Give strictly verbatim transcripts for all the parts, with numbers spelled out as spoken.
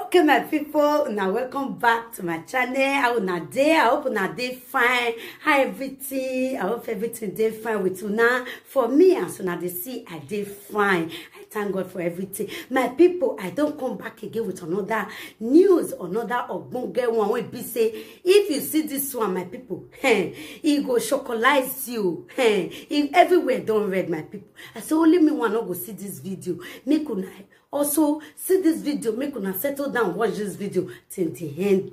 Okay, my people, now welcome back to my channel. How una dey? I hope una dey fine. How everything? I hope everything dey fine with una. For me, as una dey see, I dey fine. I thank God for everything. My people, I don come back again with another news, another ogbonge one wey be say, if you see this one, my people, eh, e go chocolize you. Eh, e, everywhere don red, my people. I say only me one no go see this video. Make una also see this video, make una settle down, watch this video till the end.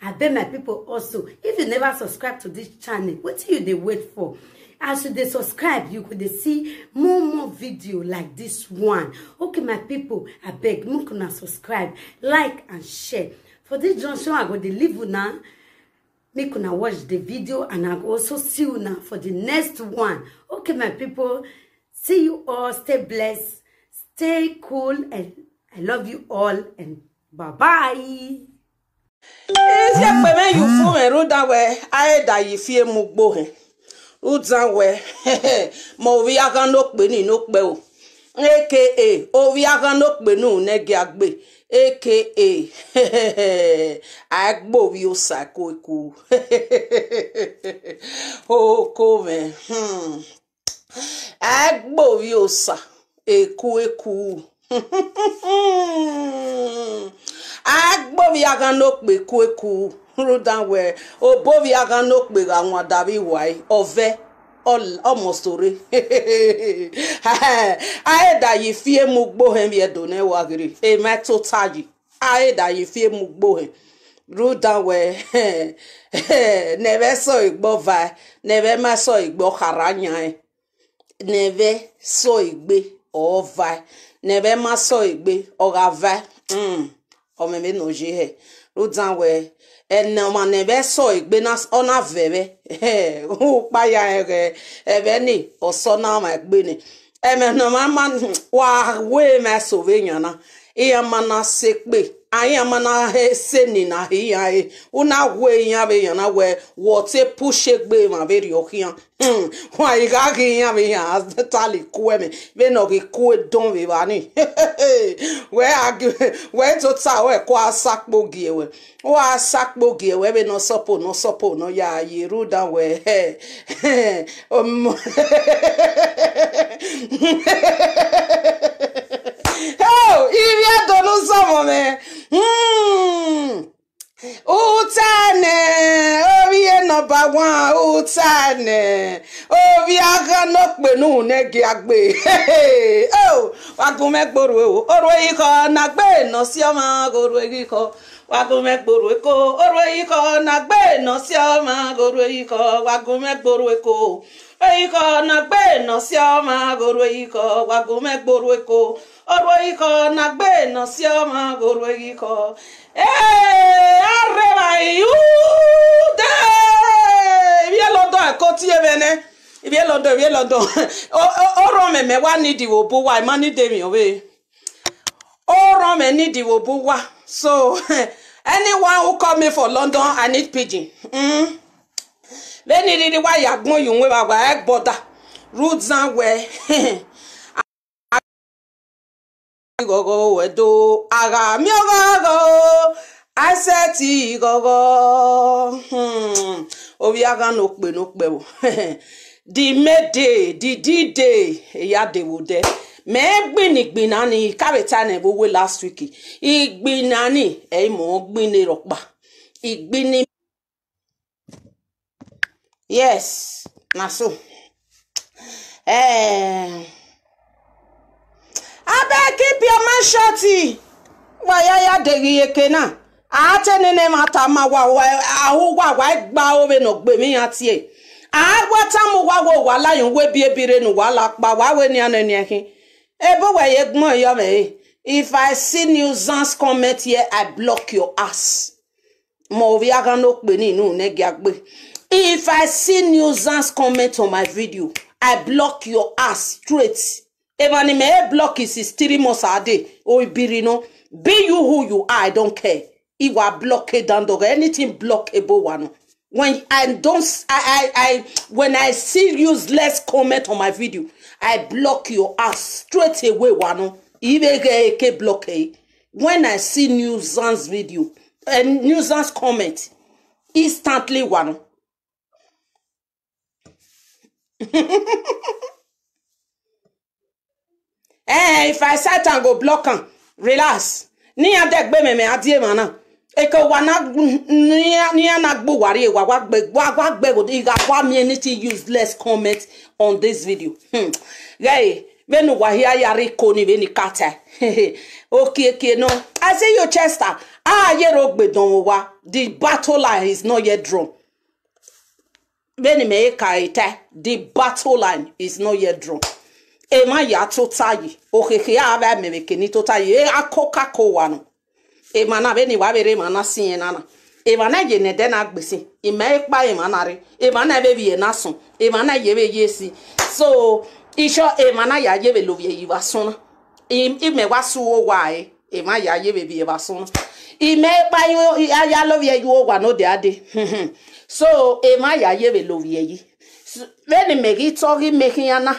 Abeg, my people, also, if you never subscribe to this channel, wetin you dey wait for? As you dey subscribe, you go dey see more more video like this one. Okay, my people, abeg, make una subscribe, like and share. For this junction, I go dey leave una. Make una watch the video and I go also see una for the next one. Okay, my people, see you all. Stay blessed, stay cool, and I love you all, and bye bye. Ezi ekpe mwẹ ye ufu mwẹ rhunmwuda wẹ a i da ye ifi emu gbe ohẹn. Rhunmwuda wẹ, mẹ ovbi aghan ne okpe ni ne okpẹ o. A K A ovbi aghan ne okpe ni ne ẹgiagbe. A K A a i gbe ovbi osa ekueku. Oko mwẹ, hmm. A i gbe ovbi osa ekueku. A i gbe ovbi aghan ne okpe ekueku. Rhunmwuda wẹ, obọ ovbi aghan ne okpe gha wan davbe iwae, ọ vẹ, ọ, ọ must rre. A i da ye ifi emu gbe ohẹn vbe Ẹdo ne wa gherre, emwa tota yi. A i da ye ifi emu gbe ohẹn. Rhunmwuda wẹ, ne ẹmwẹ sẹ egbe ọ vae, ne ẹmwẹ ma sẹ egbe ọ kharha yan ẹn. Ne ẹmwẹ sẹ egbe ọ vae, ne ẹmwẹ ma sẹ egbe ọ gha vae. Hmm. Ọ mwẹ vbene ọ ye hẹ. Rhunmwuda wẹ, ẹnẹ ọmwa ne ẹmwẹ sẹ egbe na, ọ na vẹ vbẹ. Ukpa ya rẹn ghẹ, ẹmwẹ ni, ọ sẹ ọna ọmwa egbe nẹ. Ẹmwẹ ne ọmwa ma, wa wẹ emwa eso vbe yan na. Iran ma na sẹ ekpe, a iran ma na he sẹ eni na he iran re. U na wẹ iran vbe yan na wẹ, wẹ ọ te push egbe emwa vberriọ khian. Hmm, wa i gha ghi iran vbe iran tale ku ẹmwẹ, vbene ọ ghi ku edọn vbe evba ni. Wẹ a gi, wẹ tota wẹ ku a sa kpo gie wẹ. Wa sa kpo gie wẹ vbene ọ sọpo, ne ọ sọpo, ne ọ ya ye rhunmwuda wẹ, hẹ, hẹ, ọmọ. Oh, ivbi Ẹdo ne u zọmọ mwẹ. Hmm. Uta nẹ, ovbi e number one, uta nẹ, ovbi aghan ne okpe ni uhunmwu ne ẹgiagbe. Oh, wa gu mwẹ gbe orhu o, orhu ehikhọ ne a gbe ne ọ si ọmwa, orhu ehikhọ. Wa gu mwẹ gbe orhu eko, orhu ehikhọ ne a gbe ne ọ si ọmwa, orhu ehikhọ, wa gu mwẹ gbe orhu eko. Ehikhọ ne a gbe ne ọ si ọmwa, orhu ehikhọ, wa gu mwẹ gbe orhu eko. Orhu ehikhọ ne a gbe ne ọ si ọmwa, orhu ehikhọ. Ee, a rre evbare, u de! Ivbi e London ẹko tie mwẹ nẹ. Ivbi e London, ivbi e London. O, o, orhọn mwẹ, mẹ wa need vbe obọ uwa, I ma need emwi ọvbehe. Orhọn mwẹ need vbe obọ uwa. So, anyone who call me for London, I need pidgin. Mm. Vbene I rhirhi wa ya agbọn ye uwẹ vbe awa ẹgbọda, rhunmwuda wẹ, ghọghọ wẹ do, a gha miẹn ọghọghọ, a i sẹtin ghọghọ. Hmm. Ovbi aghan ne okpe ne okpẹvbo. The main day, the D-Day, ya de vbe odẹ. Mẹ gbinni igbinna ni, I ka vbe ta nẹ vbe uwu last week. Igbinna ni, ẹ i mọ gbinni rhọkpa. Igbinni. Yes, na so. Eh. Abeg, keep your mouth shut. Wa ya ya deghe iyeke na. A te nene emwa tama wa, wa, a hu wa, wa gba ove ne ọ gbe emwi iran tie. A wa tama uwa wẹ uwa la yọn uwu ebiebi rre ne uwa la kpa, wa wẹ nian nẹ nian khin. Ebe uwẹ ye gbọn yọ mwẹ re. If I see nuisance comment here, I block your ass. Mẹ ovbi aghan ne okpe ni ne uhunmwu ne ẹgiagbe. If I see nuisance comment on my video, I block your ass straight. Emwa ne mẹ he block since three months a day, o i biri nọ. Be you who you are, I don't care. I wa block e dandọghẹ, anything block ebe uwa nọ. When I don't, I, I, I, when I see useless comment on my video, I block your ass straight away, wa nọ. I vbe ghẹ eke block ẹre. When I see nuisance video, a nuisance comment, instantly one. Eh, if I cite am, go block am. Relax. Ne iran dẹgbe mwẹ, mẹ a die emwa na. Eke wa na, ne iran, ne iran na gbe uwa rrie, wa wa gbe, wa wa gbe go, I gha wa miẹn anything useless comment on this video. Hmm. Ghẹ, vbene uwa hia ya rre iko ni vbene I ka tae. Okiekie nọ. I see you, Chester. A ye rre ogbe dọnmwẹ owa. The battle line is not yet drawn. Vbene mẹ i ka ẹre tae, the battle line is not yet drawn. Emwa ya tota yi, okhekhe a vbe mẹ vbe eke ne I tota yi, e a ko ka ko owa nọ. Emwa na vbene wa vbe rre emwa na si ẹn na na. Emwa na ye ne ẹdẹ na gbe sin, imẹ i kpa emwa na rre, emwa na vbe vbiẹ na sọn, emwa na ye vbe ye si. So, isọ emwa na ya ye vbe lovbiẹ yi vbe asọn na. I, imẹ wa su owa ẹre. Emwa ya ye vbe vbiẹ vbe asọn na. Imẹ kpa yo, a ya lovbiẹ ye owa ne odẹ a dee. So, emwa ya ye vbe lovbiẹ yi. S-, vbene mẹ ghi tọ ghi mẹ khian na,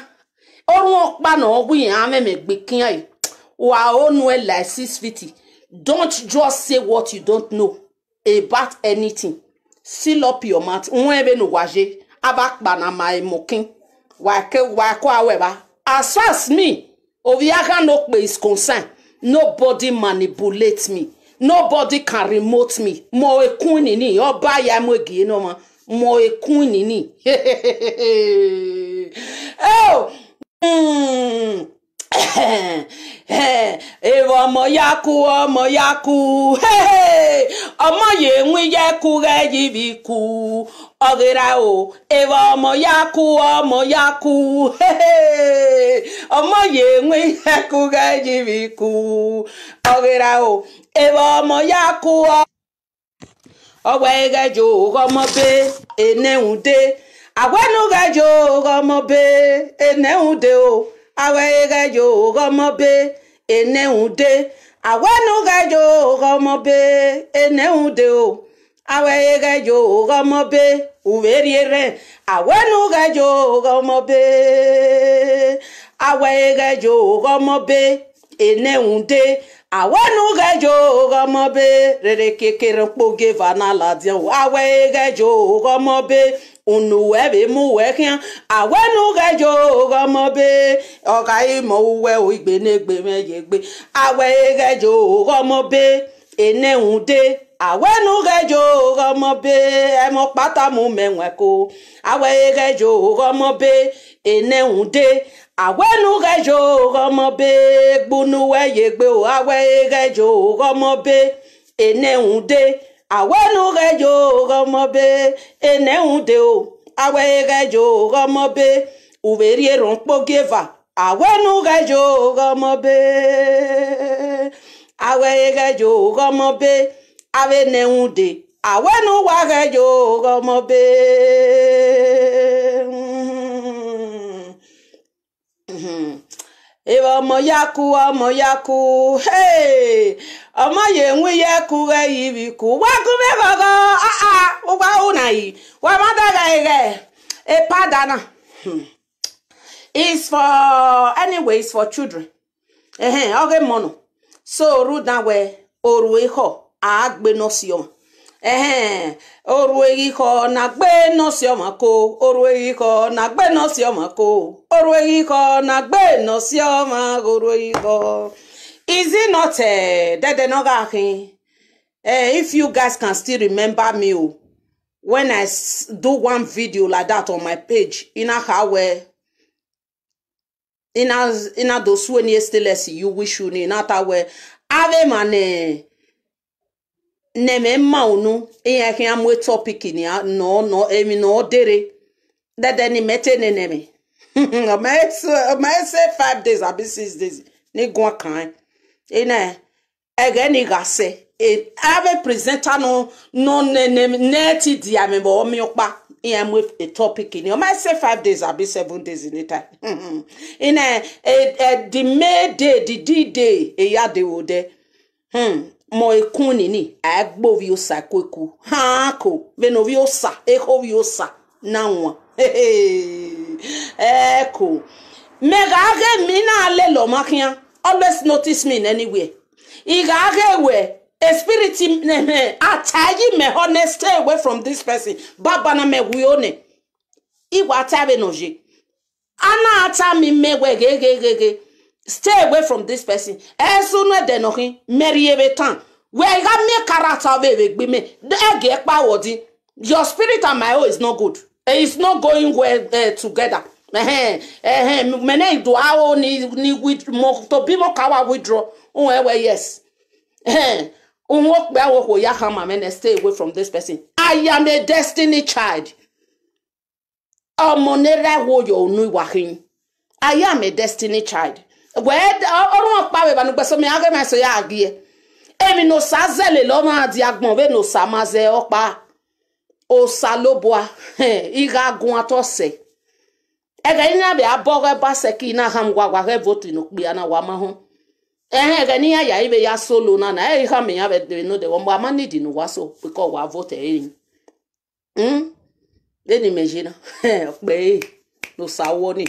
orhuọn ọkpa ne ọ gu iran mwẹ mẹ gbe khian ẹre. Wa o nuẹn like six fifty. Don't just say what you don't know about anything. Seal up your mouth. Wẹn vbene uwa ye, avbe akpa na ma emọkin. Wa ke, wa ko a wẹ vba. As far as me, Ovbi Aghan Nokpe is concerned, nobody manipulate me, nobody can remote me. Mẹ ọre queen ni, ọba ya mu egie ne ọmwa, mẹ ọre queen ni. Oh, mm. Evba ọmọ ya ku, ọmọ ya ku, hehe, ọmọ ye winna ya ku ghẹ ye ivbi ku, ọ ghe ra o. Evba ọmọ ya ku, ọmọ ya ku, hehe, ọmọ ye winna ya ku ghẹ ye ivbi ku, ọ ghe ra o. Evba ọmọ ya ku, ọ Ọ wẹ ghẹ yo ghọmọ be, enẹ runde. A wẹ ne u ghẹ yo ghọmọ be, enẹ runde o. A wẹ ghẹ yo ghọmọ be, enẹ runde. A wẹ ne u ghẹ yo ghọmọ be, enẹ runde o. A wẹ ghẹ yo ghọmọ be, u vbe rhie erhẹn. A wẹ ne u ghẹ yo ghọmọ be. A wẹ ghẹ yo ghọmọ be, enẹ runde. A wẹ ne u ghẹ yo ghọmọ be, rere kiekie rhọkpa ogieva na ladian o. A wẹ ghẹ yo ghọmọ be, unu wẹ vbe mu wẹ khian. A wẹ ne u ghẹ yo ghọmọ be, ọ gha re imẹ uwẹ o, igbe ne egbe mwẹ ye egbe. A wẹ ghẹ yo ghọmọ be, enẹ runde. A wẹ ne u ghẹ yo ghọmọ be, ẹmwẹ ọkpa ta mu mẹ wẹn ko. A wẹ ghẹ yo ghọmọ be, enẹ runde. A wẹ ne u ghẹ yo ghọmọ be, egbe unu wẹ ye egbe o. A wẹ ghẹ yo ghọmọ be, enẹ runde. A wẹ ne u ghẹ yo ghọmọ be, enẹ runde o. A wẹ ghẹ yo ghọmọ be, u vbe rhie erhọkpa ogieva. A wẹ ne u ghẹ yo ghọmọ be. A wẹ ghẹ yo ghọmọ be, avbe enẹ runde. A wẹ ne u wa ghẹ yo ghọmọ be. Evba ọmọ ya ku, ọmọ ya ku, hey! Ọmọ ye winna ya ku ghẹ ye ivbi ku. Wa gu mwẹ ghọghọ, ah, ah, uwa ru na yi. Wa ma da ghẹ ghẹ. Epada na. Hmm. It's for, anyway, it's for children. Ẹhẹn, ọ ghe mọ nọ. So, rhunmwuda wẹ, orhu ekhọe, a gbe ne ọ si ọmwa. Ẹhẹn, orhu eghikhọe na gbe ne ọ si ọmwa ko, orhu eghikhọe na gbe ne ọ si ọmwa ko, orhu eghikhọe na gbe ne ọ si ọmwa, orhu eghikhọe. Is it not, eh, dẹdẹ ne ọ gha khin? Eh, if you guys can still remember me o, when I s-, do one video like that on my page, I na kha wẹ, I na, I na do sue ni stainless, you wish you ni, I na ta wẹ, avbe emwa ne, ne ẹmwẹ ma unu, iran khian mu e topic nia nọ, nọ, emwi ne ọ dee rre. Dẹdẹ ne imẹ te nene ẹmwẹ. Ọ ma say, ọ ma say five days abi six days, ne I guan kan. I na, ẹghẹ ne I gha sẹ, e, avbe presenter nọ, nọ nene, ne te dia mwẹ vbe ọmiọkpa, iran mu e topic ni. Ọ ma say five days abi seven days ni ta. I na, e, e, the main day, the D-Day, e ya de vbe odẹ. Hmm, mẹ ọre queen ni, a gbe ovbi Osa ku eku. Ha ko, vbene ovbi Osa, ekha ovbi Osa na wan. Ẹ ko. Mẹ gha ghe emwi na lele ọmwa khian, always notice me in anywhere. I gha ghe wẹ, a spirit, a ta yi mẹ họ nẹ, stay away from this person. Baba na mẹ wio nẹ. I wa ta vbene ọ ye. A na ta mi mẹ wẹ ghe, ghe, ghe, ghe. Stay away from this person. Ẹsunu ẹdẹ nọ khin, mẹ rhie vbe tan. Wẹ I gha miẹn character vbe vbe gbe mẹ. Ẹgie kpa wọ di. Your spirit and my own is not good. Eh, it's not going well, eh, together. Ẹhẹn, ẹhẹn, mẹ ne I do aro ni, ni withdraw, to be more kawa withdraw. Uwẹ wẹ yes. Ẹhẹn, uhun okpia wo khuo ya khama mwẹ nẹ, stay away from this person. I am a destiny child. Ọmọ ne erha wo yọ unu iwa khin. I am a destiny child. Wẹ, ọ- ọrhuan ọkpa vbe evba ne ugbẹn so mẹ a ghe ma eso ya gie. Emwi ne Osa zẹ lele ọmwa dia agbọn vbene Osa ma zẹ ọkpa. Osanobua, hẹn, I gha guan otọ sẹ. Ẹghẹ ne iran vbe a bọghọ ẹba sẹki na khama uwa, wa ghẹ vote ne okpia na, wa ma họn. Ẹhẹn, ẹghẹ ne iran ya i vbe ya solo na, na ẹ i khama iran vbe dee nodẹ, wa ma need ne uwa so, because wa vote ẹre. Hmm? Vbene imẹ ye na, ọkpẹ ẹre ne Osa wọ ni,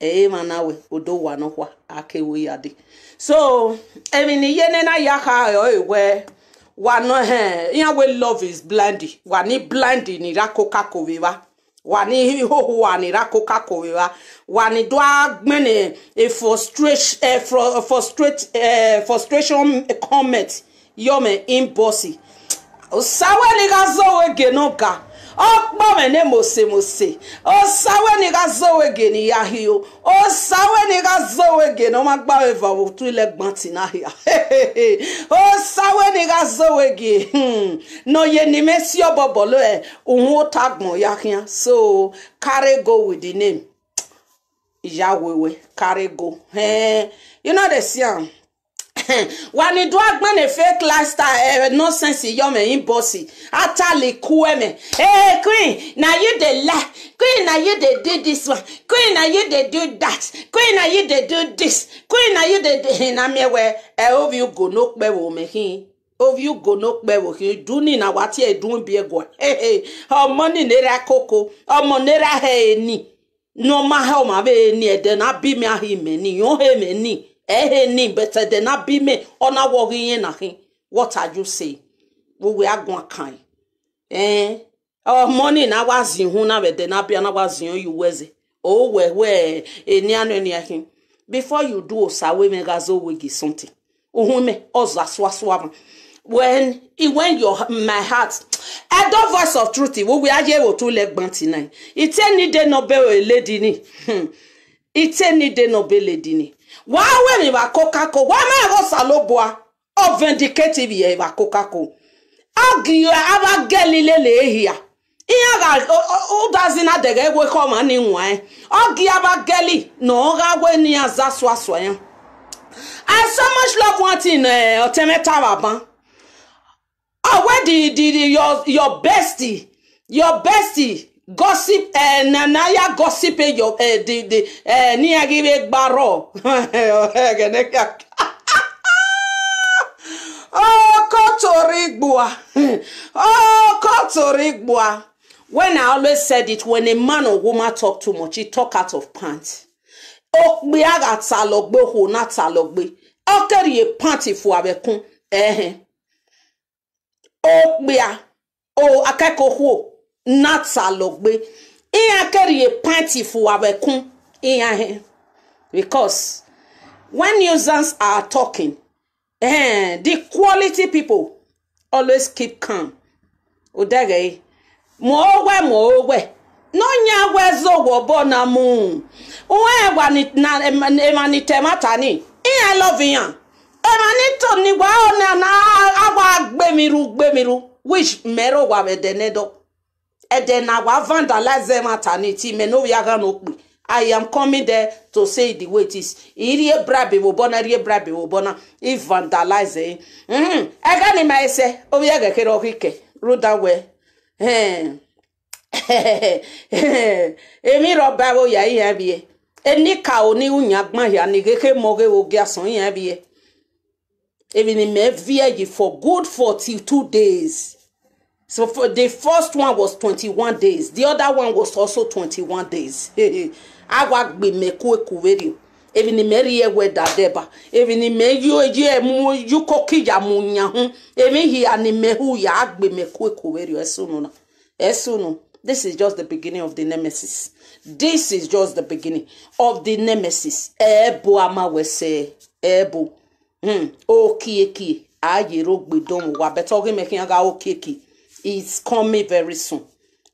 ẹ i re emwa na wẹ, odo wa nọkhua, a ke ru ya dee. So, emwi ne I ye ne na ya kha ẹre ọre wẹ, wa nọ hẹn, iran wẹ love is blind, wa ni blind ni ra kokako vbe evba, wa ni hoho ni ra kokako vbe evba, wa ni do a gbẹnnẹ frustration, eh, fru- frustrate, eh, frustration comment, yọ mwẹ inbox. Osa wẹ ne I gha zẹ owẹ gie ne ọ ga, ọkpa mwẹ ne mose mose. Osa wẹ ne I gha zẹ owẹ gie ne I ya hio. Osa wẹ ne I gha zẹ owẹ gie ne ọ ma gba vbe eva vbe otu ilẹgban ti na hia. Osa wẹ ne I gha zẹ owẹ gie, hmm, ne ọ ye ne imẹ si obọbọ lo, eh, uhunmwu ota agbọn ya khian. So, carry go with the name. Ya wewe, carry go. Eh, you know the siam. Wa ni do a gbẹnnẹ fake lifestyle, eh, nonsense, yọ mwẹ inbox. A ta li ku ẹmwẹ. Hey, Queen, na you dey lie. Queen, na you dey do this one. Queen, na you dey do that. Queen, na you dey do this. Queen, na you dey do, na miẹn wẹ, eh, ovbi ugo ne okpẹvbo mẹ khin. Ovbi ugo ne okpẹvbo khin. Idu ni na wa tie idu biẹ guan. Ọmọ ni ne erha koko. Ọmọ ne erha hẹ eni. Ne ọ ma hẹ ọmwa vbe eni, ẹdẹ ne a bi mẹ a he mẹ ni, ọ he mẹ ni, ẹ he ni, but ẹdẹ ne a bi mẹ, ọ na wọ ghi rẹn na khin. What are you saying? Vbe uwẹ a guan kan ẹn? Ọmọ ni na wa zin uhunmwu na vbe ẹdẹ ne a bi a na wa zin ọẹn ye uwu ẹzẹ. O wẹ wẹ eni a nọ eni a khin. Before you do, Osa wẹ mwẹ gha zẹ owẹ gie something. Uhunmwu mẹ, ọ za suasua mwa. When he went your my heart. Edo Voice of Truth, vbe uwẹ a ye vbe otu ilẹgban ti na. Ite ni de nọ be lady ni. Hmm. Ite ni de nọ be lady ni. Wa wẹ emwi vbe kokako, wa ma ghe Osanobua, ọ vindicate vbe evba kokako. Ọ gie avbe agẹli lele ehia. Iran gha, o- o- udazi na dẹghẹ wẹ ekhọe ọmwa ni waẹn. Ọ gie avbe agẹli ne ọ gha wẹ ne iran za suasua iran. I so much love one thing, eh, ọtẹn mwẹ ta vbe aban. Ọ wẹ the, the, the, your, your bestie, your bestie, gossip, eh, na, na ya gossip, eh, your, eh, the, the, eh, ne iran ghi vbe gba rrọọ. Ẹghẹ ne ka- Okotorigbua. Okotorigbua. When I always said it, when a man or woman talk too much, he talk out of pant. Okpia gha talọ gbe, okhuo na talọ gbe. Ọ ke rhie pant fua vbe ẹkun. Ẹhẹn. Okpia, o, akẹkẹ okhuo na talọ gbe. Iran ke rhie pant fua vbe ẹkun. Iran hẹn. Because when nuisance are talking, eh, the quality people always keep calm. Odẹghẹ, mu owẹ, mu owẹ. Ne ọ yan wẹ zẹ owẹ obọ na mu. Uwẹ wa ni na, emwa ni ta ẹmwata ni, iran love iran. Emwa ni to ni wa, ọ na, na, a wa gbe emwi ru, gbe emwi ru. Which mẹ rre owa vbe ẹdẹ nẹdọ. Ẹdẹ na wa vandalize ẹmwata ni, te imẹ ne ovbi aghan ne okpia. I am coming there to say it the way it is. I rhie bribe vbe obọ na, I rhie bribe vbe obọ na, I vandalize ẹre. Mm, ẹghẹ ne ima i sẹ, ovbi ẹghẹ kherhe ọ ghi kẹ, rhunmwuda wẹ, eh, emwi rhọba vbe oya iran vbiẹ. Enikaro ni ru yan gban hia ni ghe khe mọ ghe vbe ogie asọn iran vbiẹ. Emwi ne imẹ viẹ yi for good forty-two days. So for the first one was twenty-one days. The other one was also twenty-one days. A wa gbe imẹ ku eku vberriọ. Emwi ne imẹ rhie wẹ da dẹba, emwi ne imẹ yo ye mu, ye ukoki ya mu yan hun, emwi hia ne imẹ hu ya gbe mẹ ku eko vberriọ, ẹsunu na. Ẹsunu. This is just the beginning of the nemesis. This is just the beginning of the nemesis. Ẹbo a ma wẹ sẹ, ẹbo. Hmm, okiekie a ye rre ogbe dọnmwẹ uwa, but ọghe mẹ khian gha okiekie is coming very soon.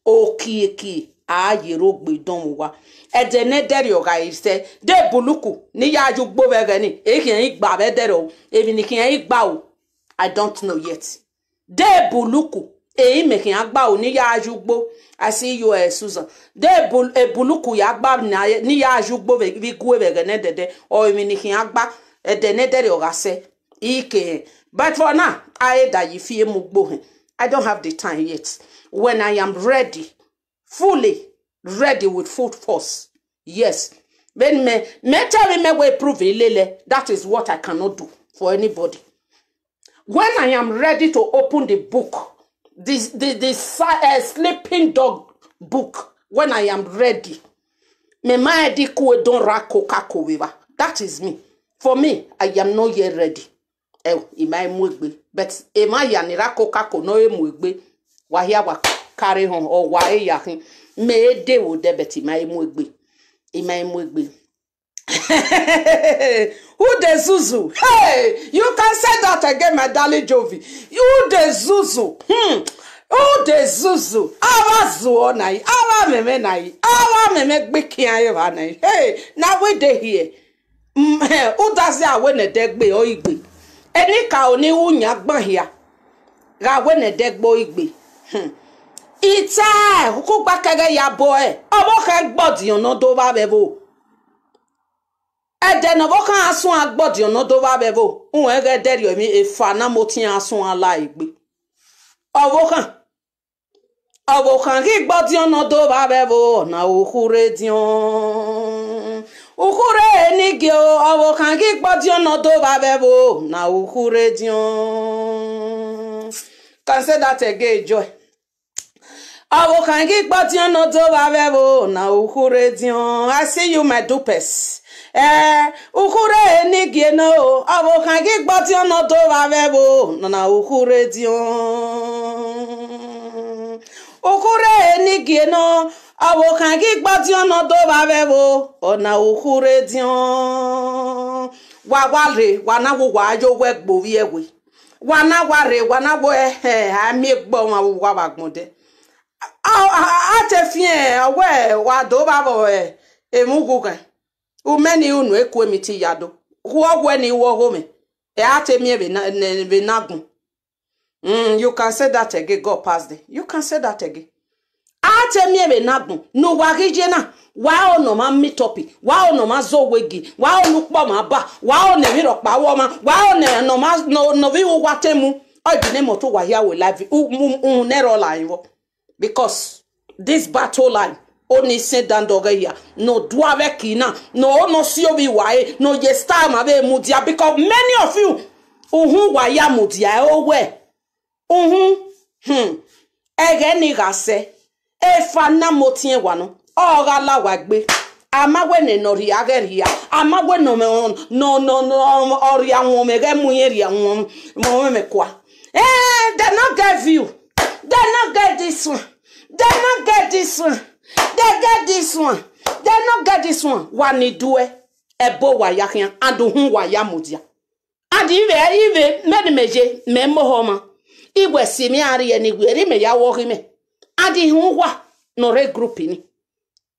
Okiekie a ye rre ogbe dọnmwẹ uwa. Ẹdẹ ne ẹdẹrriọ gha re sẹ, de buluku ne I ya ye ugbo vbe ẹghẹ ni, e khian i gba vbe ẹdẹrriọ, emwi ne I khian i gba o, I don't know yet. De buluku, e imẹ khian gba o ne I ya ye ugbo, I see you, eh, Susan. De bul-, ebuluku ya gba na, ne I ya ye ugbo vbe, vbe igue vbe ẹghẹ ne ẹdẹdẹ, ọ emwi ne I khian gba, ẹdẹ ne ẹdẹrriọ gha sẹ, I ke hẹn. But for now, a i da ye fiemu ugbo hẹn. I don't have the time yet. When I am ready, fully ready with full force. Yes. Vbene mẹ, mẹ te vbe mẹ wẹ prove lele, that is what I cannot do for anybody. When I am ready to open the book, the, the, the si-, eh, sleeping dog book, when I am ready, mẹ ma ready ku edọn ra kokako vbe evba. That is me. For me, I am not yet ready. Ẹo, I ma i mu egbe. But emwa hia ni ra kokako ne ọ i mu egbe, wa hia wa kare họn, ọ wa re ya khin. Mẹ i de vbe odẹ, but I ma i mu egbe. I ma i mu egbe. Who dey zuzu? Hey, you can say that again, my darling Jovi. Who dey zuzu? Hmm. Who dey zuzu? Ava zuọ na yi, ava mẹmẹ na yi, ava mẹmẹ gbe kian evba na yi. Hey, na we dey here. Mm, eh, udazi a wẹ ne ẹdẹ gbe ọ igbe. Enikaro ni ru yan gban hia, gha wẹ ne ẹdẹ gbe ọ igbe. Hmm. Ita, kugba kẹghẹ ya bọ ẹ, ọvbokhan gbọdiọn ne ọ do vba vbe ẹvbo. Ẹdẹ ne ọvbokhan a suan gbọdiọn ne ọ do vba vbe ẹvbo, rẹn ghẹ dẹrriọ emwi efa na motiẹn a suan la egbe. Ọvbokhan, ọvbokhan ghi gbọdiọn ne ọ do vba vbe ẹvbo, na ukhu rre diọn. Ukhu rre ni gie o, ọvbokhan ghi gbọdiọn ne ọ do vba vbe ẹvbo, na ukhu rre diọn. Can say that again, Joy. Ọvbokhan ghi gbọdiọn ne ọ do vba vbe ẹvbo, na ukhu rre diọn. I see you, my dupes. Eh, ukhu rre ni gie nọ o, ọvbokhan ghi gbọdiọn ne ọ do vba vbe ẹvbo, na ukhu rre diọn. Ukhu rre ni gie nọ, ọvbokhan ghi gbọdiọn ne ọ do vba vbe ẹvbo, ọ na ukhu rre diọn. Wa wa rre, wa na wo wa yo wẹ gbe ovbi ẹwe. Wa na wa rre, wa na wẹ, eh, a miẹn egbe ọmwa vbe uwa vbe agbọn dẹ. A, a, a, a te fiẹn, ọ wẹ wa do vba vbe, eh, emwa ughughan. Umẹ ni unu eku emiti ya do. Khuọ wẹ ni wọ ọghomwẹ. Ẹ a te miẹn vbe na, ne, vbe na gun. Mm, you can say that again, God pass there. You can say that again. A te miẹn vbe na agbọn ne uwa ghi ye na, wa ho ne ọ ma meet up, wa ho ne ọ ma zẹ owegi, wa ho ne ukpọ ma ba, wa ho ne emwi rhọkpa wẹ ọmwa, wa ho ne, ne ọ ma, ne, ne ovbi uwa te mu, ọ di ne moto uwa hia wẹ live, u, u, u, ne ẹrọ la rinmwọ. Because this battle line, oni sẹ dandẹ ọghẹ hia, ne ọ dua vbe ẹki na, ne ọ, ne ọ si ovbi uwa re, ne ọ ye star ma vbe mudia, because many of you, uhunmwu uwa ya mudia, ẹ owẹ. Uhunmwu, hmm, ẹghẹ ni gha sẹ, efa na motiẹn wa nọ, ọ gha la wa egbe. A ma wẹ ne nọ rhia ghẹ rhia, a ma wẹ ne ọ, ne ọ, ne ọ, ne ọ rhia wọn mwẹ ghẹ mu irẹn rhia wọn, wọn mwẹ kua. Eh, they no get view. They no get this one. They no get this one. They get this one. They no get this one. Wa ni duẹ, ẹbo wa ya khian, and uhunmwu wa ya mudia. And ivbe, ivbe, mẹ ni mẹ ye, mẹ mohọ ọmwa. Iwẹ si emwi a rhie ni wẹ, erha mẹ ya wọ ọghe mẹ. And uhunmwu uwa ne ọ rre group ni.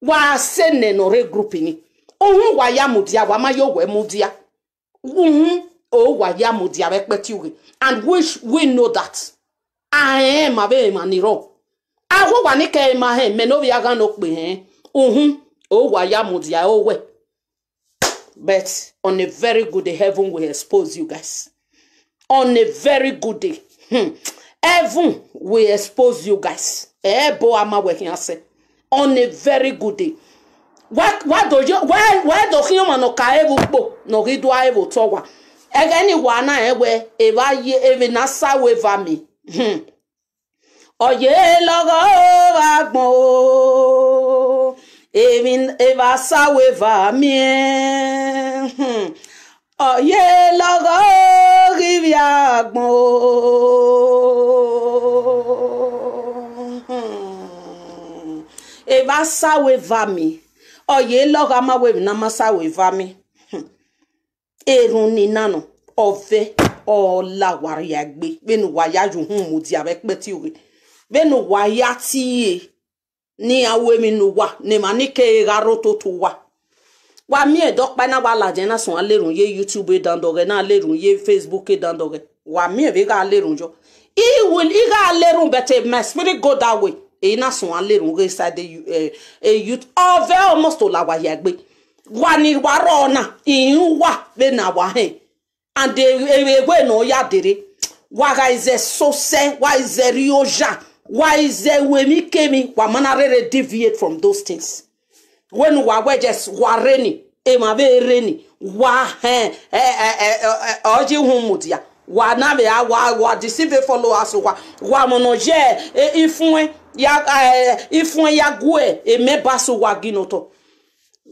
Wa sẹ nẹ ne ọ rre group ni. Uhunmwu uwa ya mudia, wa ma ye owẹ mudia. Uhunmwu uwa ya mudia vbe ẹkpẹti ughe. And we sh-, we know that. A rẹn ma vbe emwa ni rrọọ. A hu uwa ni ke ma hẹn, mẹ ne ovbi aghan ne okpe hẹn. Uhunmwu uwa ya mudia ẹ owẹ. But on a very good day, heaven will expose you guys. On a very good day, hmm, heaven will expose you guys. Ẹbo a ma wẹ khian sẹ. On a very good day. Wa, wa do yo, wa, wa do khian ọmwa ne ọ ka re vbe ukpo, ne ọ ghi do a re vbe otọ wa. Ẹghẹ ni wa na rẹn wẹ, evba ye, emwi na sa wẹ eva mi. Hmm. Ọ ye lọghọ vbe agbọn o, Emwi evba sa wẹ eva miẹn, hmm, ọ ye lọghọ ghi vbe agbọn o. Hmm. Evba sa wẹ eva miẹn, ọ ye lọghọ ma wẹ emwi ne a ma sa wẹ eva miẹn. Hmm. Erhunmwu ni na nọ, ọ vẹ, ọ la uwa rhia egbe, vbene uwa ya ye uhunmwu mudia vbe ẹkpẹti oghe, vbene uwa ya tie ne iran ru emwi ne uwa, ne emwa ni kegha rre ototọ uwa. Wa miẹn ẹdẹ ọkpa na wa ladian na suẹn a lerhunmwu ye YouTube dandọghẹ, na lerhunmwu ye Facebook dandọghẹ. Wa miẹn vbe gha lerhunmwu yọ. I will, I gha lerhunmwu, but my spirit go that way. Eyi na suẹn a lerhunmwu ghe side, eh, eh, youth. Ọ vẹ almost la uwa hia egbe. Wa ni wa rrọọ na, I rinmwian uwa vbene a wa hẹn. And e, e, e wẹ ne ọ ya dere, wa gha izẹ sosẹ, wa izẹ rri oya, wa izẹ ru emwikemwi, wa ma na rherhe deviate from those things. Wẹ ne uwa wẹ just wa rre ni, emwa vbe rre ni, wa hẹn, ẹ, ẹ, ẹ, ẹ, ẹ, ọ ye uhunmwu mudia, wa na vbe a, wa, wa deceive followers uwa, wa mọ nọ ye, e, ifuẹn ya, ẹ, ifuẹn ya gu e members uwa gi ne otọ.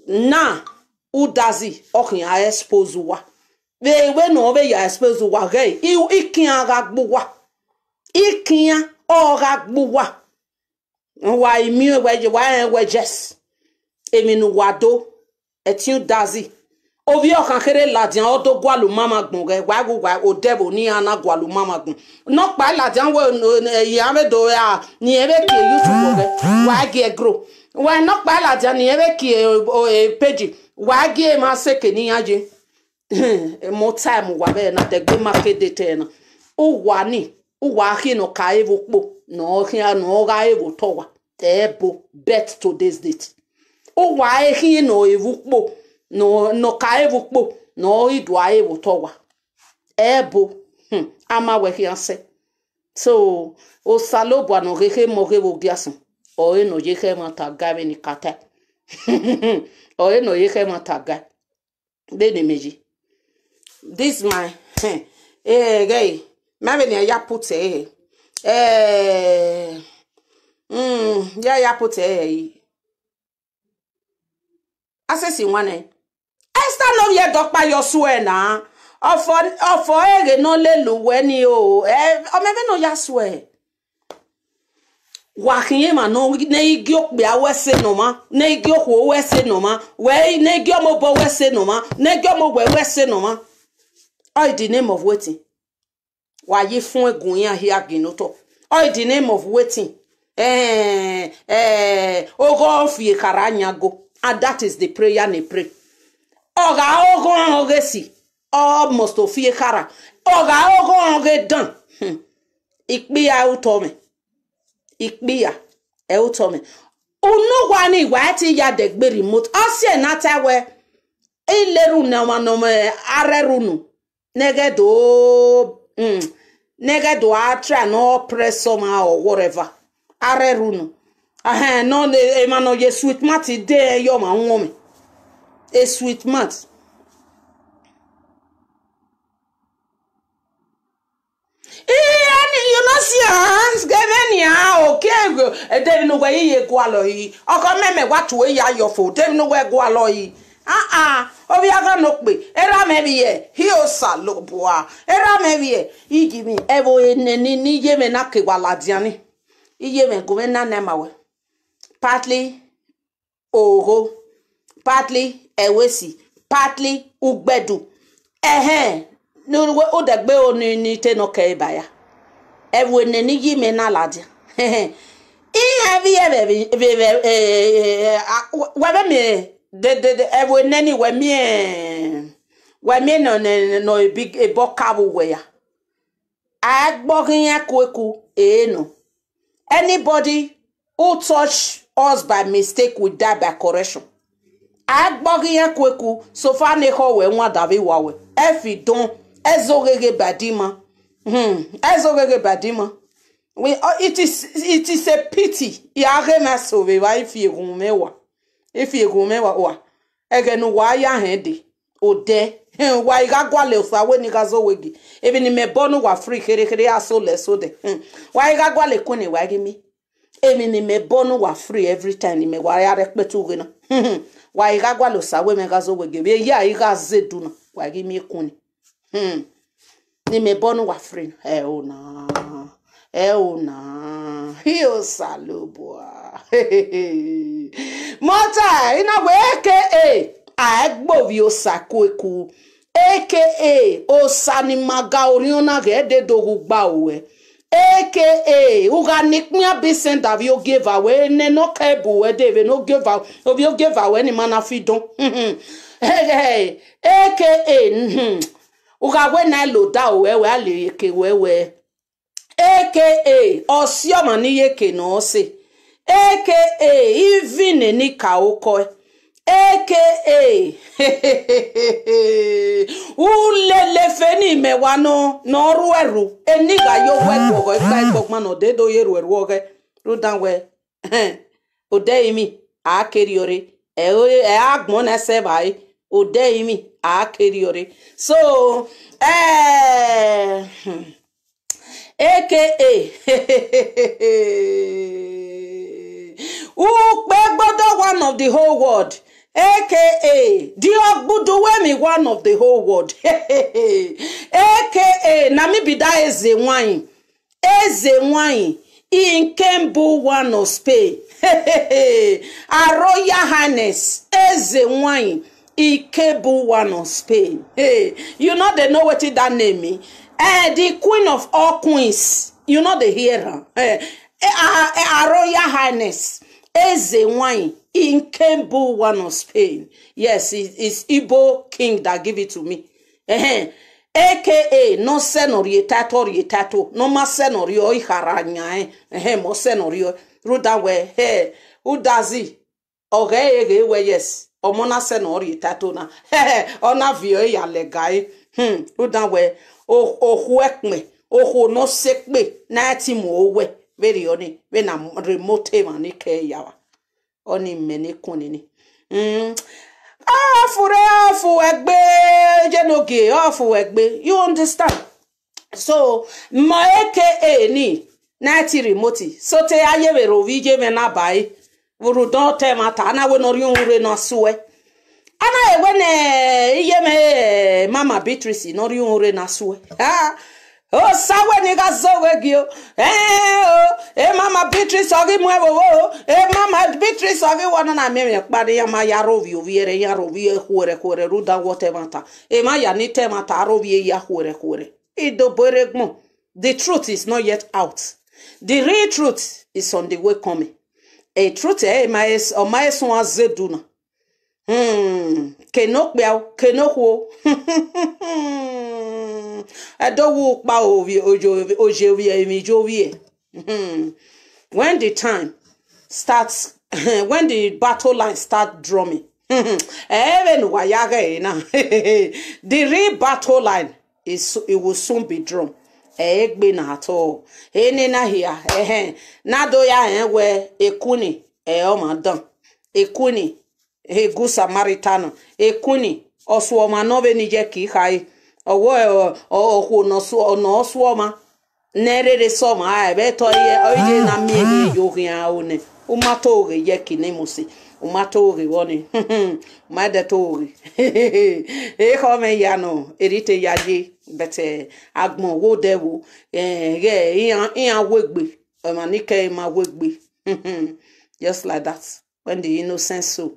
Na, Udazi, ọ khian expose uwa. Vbe wẹ ne ọ vbe ya expose uwa ghẹ, I, I khian gha gbe uwa. I khian, ọ gha gbe uwa. Wa i miẹn wẹ, wa rẹn wẹ yes. Emwi ne uwa do, ẹtin Udazi. Ovbi ọkhan kherhe ladian, ọ do gualọ umamwa agbọn ghẹ, wa ghe uwa odẹ vbe ne iran na gualọ umamwa agbọn. Nọkpa ladian wẹ, iran vbe do ra, ne irẹn vbe kie YouTube ghẹ, wa gie grow. Wa nọkpa ladian, ne irẹn vbe kie, o, o, e page, wa gie emwa seke ne iran ye. More time uwa vbe na dẹgbe ma ke date na. Uwa ni, uwa khian ne ọ ka re vbe ukpo, ne ọ khian ne ọ gha re vbe otọ uwa. Ẹbo, bet today's date. Uwa e khian ne ọ re vbe ukpo, ne ọ, ne ọ ka re vbe ukpo, ne ọ ghi do a re vbe otọ uwa. Ẹbo, hmm, a ma wẹ khian sẹ. So, Osanobua ne ọ ghe khe mọ ghe vbe ogiasọn, ọre ne ọ ye khẹ ẹmwata ga vbene I ka tae. Ọre ne ọ ye khẹ ẹmwata ga. Vbene mẹ ye. This my, eh, ghẹ, ma vbene a ya put ẹre. Eh, mm, ya ya put ẹre. A sesi wan nẹ. Esther ne ovbi ẹdẹ ọkpa yọ suẹ na. Ọfọ, ọfọ ẹghẹ ne ọ lele uwẹ ni o. Eh, ọ mẹ vbene ọ ya suẹ. Wa khian emwa ne ọ, ne ẹ i gie okpia ru ẹse ne ọmwa, ne ẹ i gie okhuo ru ẹse ne ọmwa, wẹ ne ẹ i gie ọmọ obọ ru ẹse ne ọmwa, ne ẹ i gie ọmọ owẹ ru ẹse ne ọmwa. All in the name of wetin? Wa ye fuẹn gun iran hia gie ne otọ. All in the name of wetin? Eh, eh, oghọ fi ekhara yan go. And that is the prayer ne pray. Ọ gha oghọ ọghe si, ọ must fi ekhara. Ọ gha oghọ ọghe dan. Hmm. Ikpia ẹ otọ mwẹ. Ikpia ẹ otọ mwẹ. Unu wa ni wa ti ya dẹgbe remote. Ọ si ẹre na ta wẹ, I lere unu ọmwa ne ọ mwẹ arhẹrẹ unu. Ne ghẹ do, mm, ne ghẹ do a try ne ọ press somehow or whatever. Arhẹrẹ unu. Ahẹn, nọ ne emwa ne ọ ye sweet mouth de yọ ọmwa wọn mwẹ. A sweet mouth. Iye ni, you no see am, gẹmẹ nian, okay, ego, eh, de vbene uwẹ i ye gualọ yi. Ọkọ mẹ, mẹ wa tue ya yọ fo, de vbene uwẹ gualọ yi. Ah, ah, ovbi agha nọ kpe, erha mwẹ vbe ye, hi Osanobua, erha mwẹ vbe ye, iye mwẹ, ẹvbo enẹ ni, ne iye mwẹ na ke wa ladian ni. Iye mwẹ gu mwẹ na nẹ ma wẹ. Partly ogho, partly ẹvbo esi, partly ugbẹdu. Ẹhẹn, ne u dẹgbe ro ni, ni te ne ọ kẹ ba ya. Ẹvbo enẹ ni iye mwẹ na ladian. Iran vbe, vbe, vbe, vbe, eh, eh, eh, ah, wẹ vbe miẹn, de, de, de, ẹvbo enẹ ni wẹ miẹn, wẹ miẹn nọ, nọ, nọ, ebọ ka vbe uwẹ ya. A gbọghe iran kueku, e nọ. Anybody who touch us by mistake will die by correction. A gbọghe iran kueku, so far ne ekhọe wẹ wan davbe iwa wẹ. Ẹ fi dọn, ẹ zoghe ghe ba ẹdẹ ima. Hmm, ẹ zoghe ghe ba ẹdẹ ima. We, uh, it is, it is a pity. Ya ghe mwẹ so vbe evba, I fi eghun mwẹ wa. I fi eghun mwẹ wa, wa. Ẹghẹ ne uwa ya hẹn dee, odẹ, hẹn, wa i gha gualọ osa wẹ ne I gha zẹ owẹ gie. Emwi ne imẹ bọ ne uwa free kherhe kherhe, a so lẹ so dẹ. Hmm. Wa i gha gualọ ekwẹn ne wa ghi miẹn. Emwi ne imẹ bọ ne uwa free every time ne imẹ wa ya rẹkpẹti ughe na. Wa i gha gualọ osa wẹ mwẹ gha zẹ owẹ gie vbe ya i gha zẹ edu na, wa i ghi miẹn ekun ni. Hmm. Ne imẹ bọ ne uwa free na. Ẹ o na. Ẹ o na. Hi Osanobua. Mọta, I na wẹ A K A, a i gbe ovbi Osa kueku. A K A, Osa ni ma ga orhiọn na ghẹ de do ghe ugba ruẹ. A K A, u gha ne ikpian bi sẹn da ovbi ogieva ruẹ, enẹ ne ọ kẹ bu ruẹ de vbe ne ogieva, ovbi ogieva ruẹ ni ma na fi dọn. A K A, u gha wẹ na loda ruẹ, wẹ a le eke ruẹ wẹ. A K A, ọ si ọmwa ni ye eke ne ọ sẹ. A K A, ivine ni ka okọ. A K A, u lele efe ne imẹ wa nọ, ne ọ rhuẹrhu, eni gha ye owẹ guọghọ ikpa ẹgbọgban ne ọ de do ye rhuẹrhu ọghẹ. Rhunmwuda wẹ, odẹ emwi, a kere ọre, ẹ o, ẹ agbọn na sẹ evbare, odẹ emwi, a kere ọre. So, eh, hmm. A K A, Ukpegbodo one of the whole world. A K A, the Ogbudu Wemi one of the whole world. A K A, na mi be that Eze Wine. Eze Wine, Ikembu one of Spain. Her Royal Highness, Eze Wine, Ikembu one of Spain. Hey, you know they know wetin that name mean? Eh, the queen of all queens. You know they hear her. Eh, eh, ah, eh, Her Royal Highness, Eze Wine, Ikembu one of Spain. Yes, it, it's Igbo king that give it to me. Ehen. A K A, ne ọ sẹ ne ọ rhie title, ọ rhie title. Ne ọ ma sẹ ne ọ rhie, ọ i khara yan ẹn. Ehen, mẹ ọ sẹ ne ọ rhie. Rhunmwuda wẹ, hẹ, Udazi, ọ ghẹ re ghe wẹ, yes, ọmọ na sẹ ne ọ rhie title na. Ọ na viọ ẹre ya lẹga ẹre. Hmm, rhunmwuda wẹ, o-, okhuo ẹkpẹn, okhuo ne ọ sẹ ekpe, ne a ti mu owẹ, vberriọ ni, vbene a rhie moto emwa ni kẹ ya vba. Ọni mẹ ne kun nini. Mm. Ọfu rre, ọfu wẹ gbe, ye ne ogie, ọfu wẹ gbe. You understand? So, mọ A K A ni, na ti remote. So te a ye vbe rhovbiẹ iye mwẹ na ba ẹre. Vbe rhunmwuda ọtẹn mwa ta, a na wẹ ne ọ rhie uhunmwu rre ne a suẹ. A na he wẹ ne iye mwẹ, eh, Mama Beatrice ne ọ rhie uhunmwu rre ne a suẹ. Ah, Osa wẹ ne I gha zẹ owẹ gie o. Eh, o, e Mama Beatrice ọ ghi mu ẹvbo o. E Mama Beatrice ọ ghi wọ nana miẹn mwẹ kpa ne iran ma ya rhovbiẹ ovbi ẹre, iran rhovbiẹ khuẹrhẹ khuẹrhẹ, rhunmwuda wẹ ọtẹn mwa ta. Emwa ya ni ta ẹmwata rhovbiẹ ya khuẹrhẹ khuẹrhẹ. Idobo erha egbọn. The truth is not yet out. The real truth is on the way coming. A truth, eh, ma es-, ọ ma esuan zẹ edu na. Hmm, ke ne okpia o, ke ne okhuo. Ẹdẹ wu kpa ovbi-, ojo-, oje ovbi emwi yo vbiẹ. Hmm. When the time starts, when the battle line start drumming, ẹ vbe ne uwa ya ghẹ ẹre na. The real battle line is, it will soon be drum. Ẹ i gbe na at all. Ene na hia, ẹhẹn, na do ya rẹn wẹ, ekuni, ẹ, ọmwa dan. Ekuni, he Good Samaritan, ekuni, ọ suọ ọmwa nọ vbene iyẹki khare. Ọ wẹ, ọ, ọ, okhuo ne ọ suọ, ne ọ suọ ọmwa, ne ẹ rere sẹ ọmwa, a, ẹvbo ẹtọ ye, ọ ye na miẹn ehe ye oghian aro nẹ. U ma to ghe iyẹki ne Mosi, u ma to ghe vbọ ni, u ma dẹ to ghe. Ekhọe mwẹ ya nọ, erha te ya ye, but, eh, agbọn wo dẹ wo, eh, ghẹ iran, iran wegbe, ọmwa ni kẹ ma wegbe. Just like that. When the innocent soul,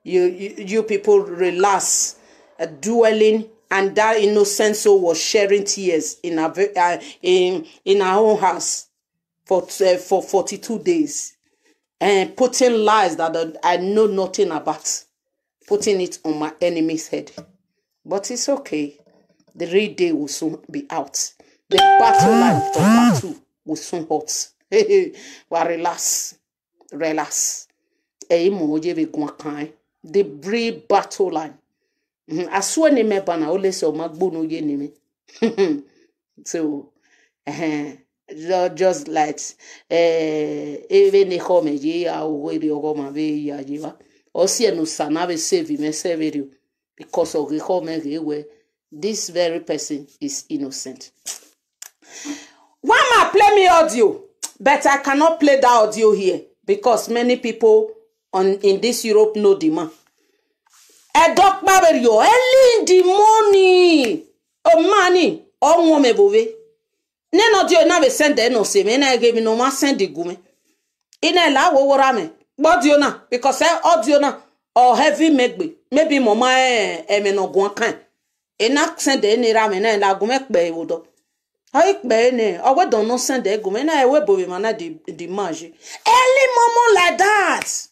you, you, you people relax, uh, dwelling, and that innocent soul was sharing tears in her ve-, uh, in, in her own house for, uh, for forty-two days, and putting lies that, uh, I know nothing about, putting it on my enemy's head. But it's okay. The real day will soon be out. The battle line for part two will soon hot. Wa relax. Relax. Ẹ i mu oye vbe guan kan. The real battle line. Mhm, a suẹ ne imẹ banna, ọ lẹ sẹ ọ ma gbe unu ye ne imẹ. So, eh, ju-, just like, eh, e vbene ekhọe mwẹ ye, a, owẹ rri ọghọmwa vbe ya ye evba. Ọ siẹ ne Osa na vbe save mwẹ sẹ vberriọ, because ọ ghe ekhọe mwẹ ghe wẹ, this very person is innocent. Wa ma play me audio. But I cannot play that audio here because many people on, in this Europe know the man. Ẹdẹ ọkpa vberriọ, early in the morning, ọmọ ni, ọ wọn mwẹ vbe ovbe. Nene audio na vbe send ẹre nọ sẹ mwẹ, na ghe emwi ne ọ ma send gu mwẹ. I na la wo wo ra mwẹ, gbe audio na, because ẹ audio na, ọ heavy me gbe, maybe mẹ ọ ma rẹn ẹmwẹ ne ọ guan kan. I na send ẹre ne erha mwẹ na, la gu mwẹ kpẹ vbe odọ. Ọ i kpẹ ẹre nẹ, ọ wẹ dọn ne ọ send ẹre gu mwẹ na, ẹvbo ebo vbe emwa na the, the man ye. Early momo like that.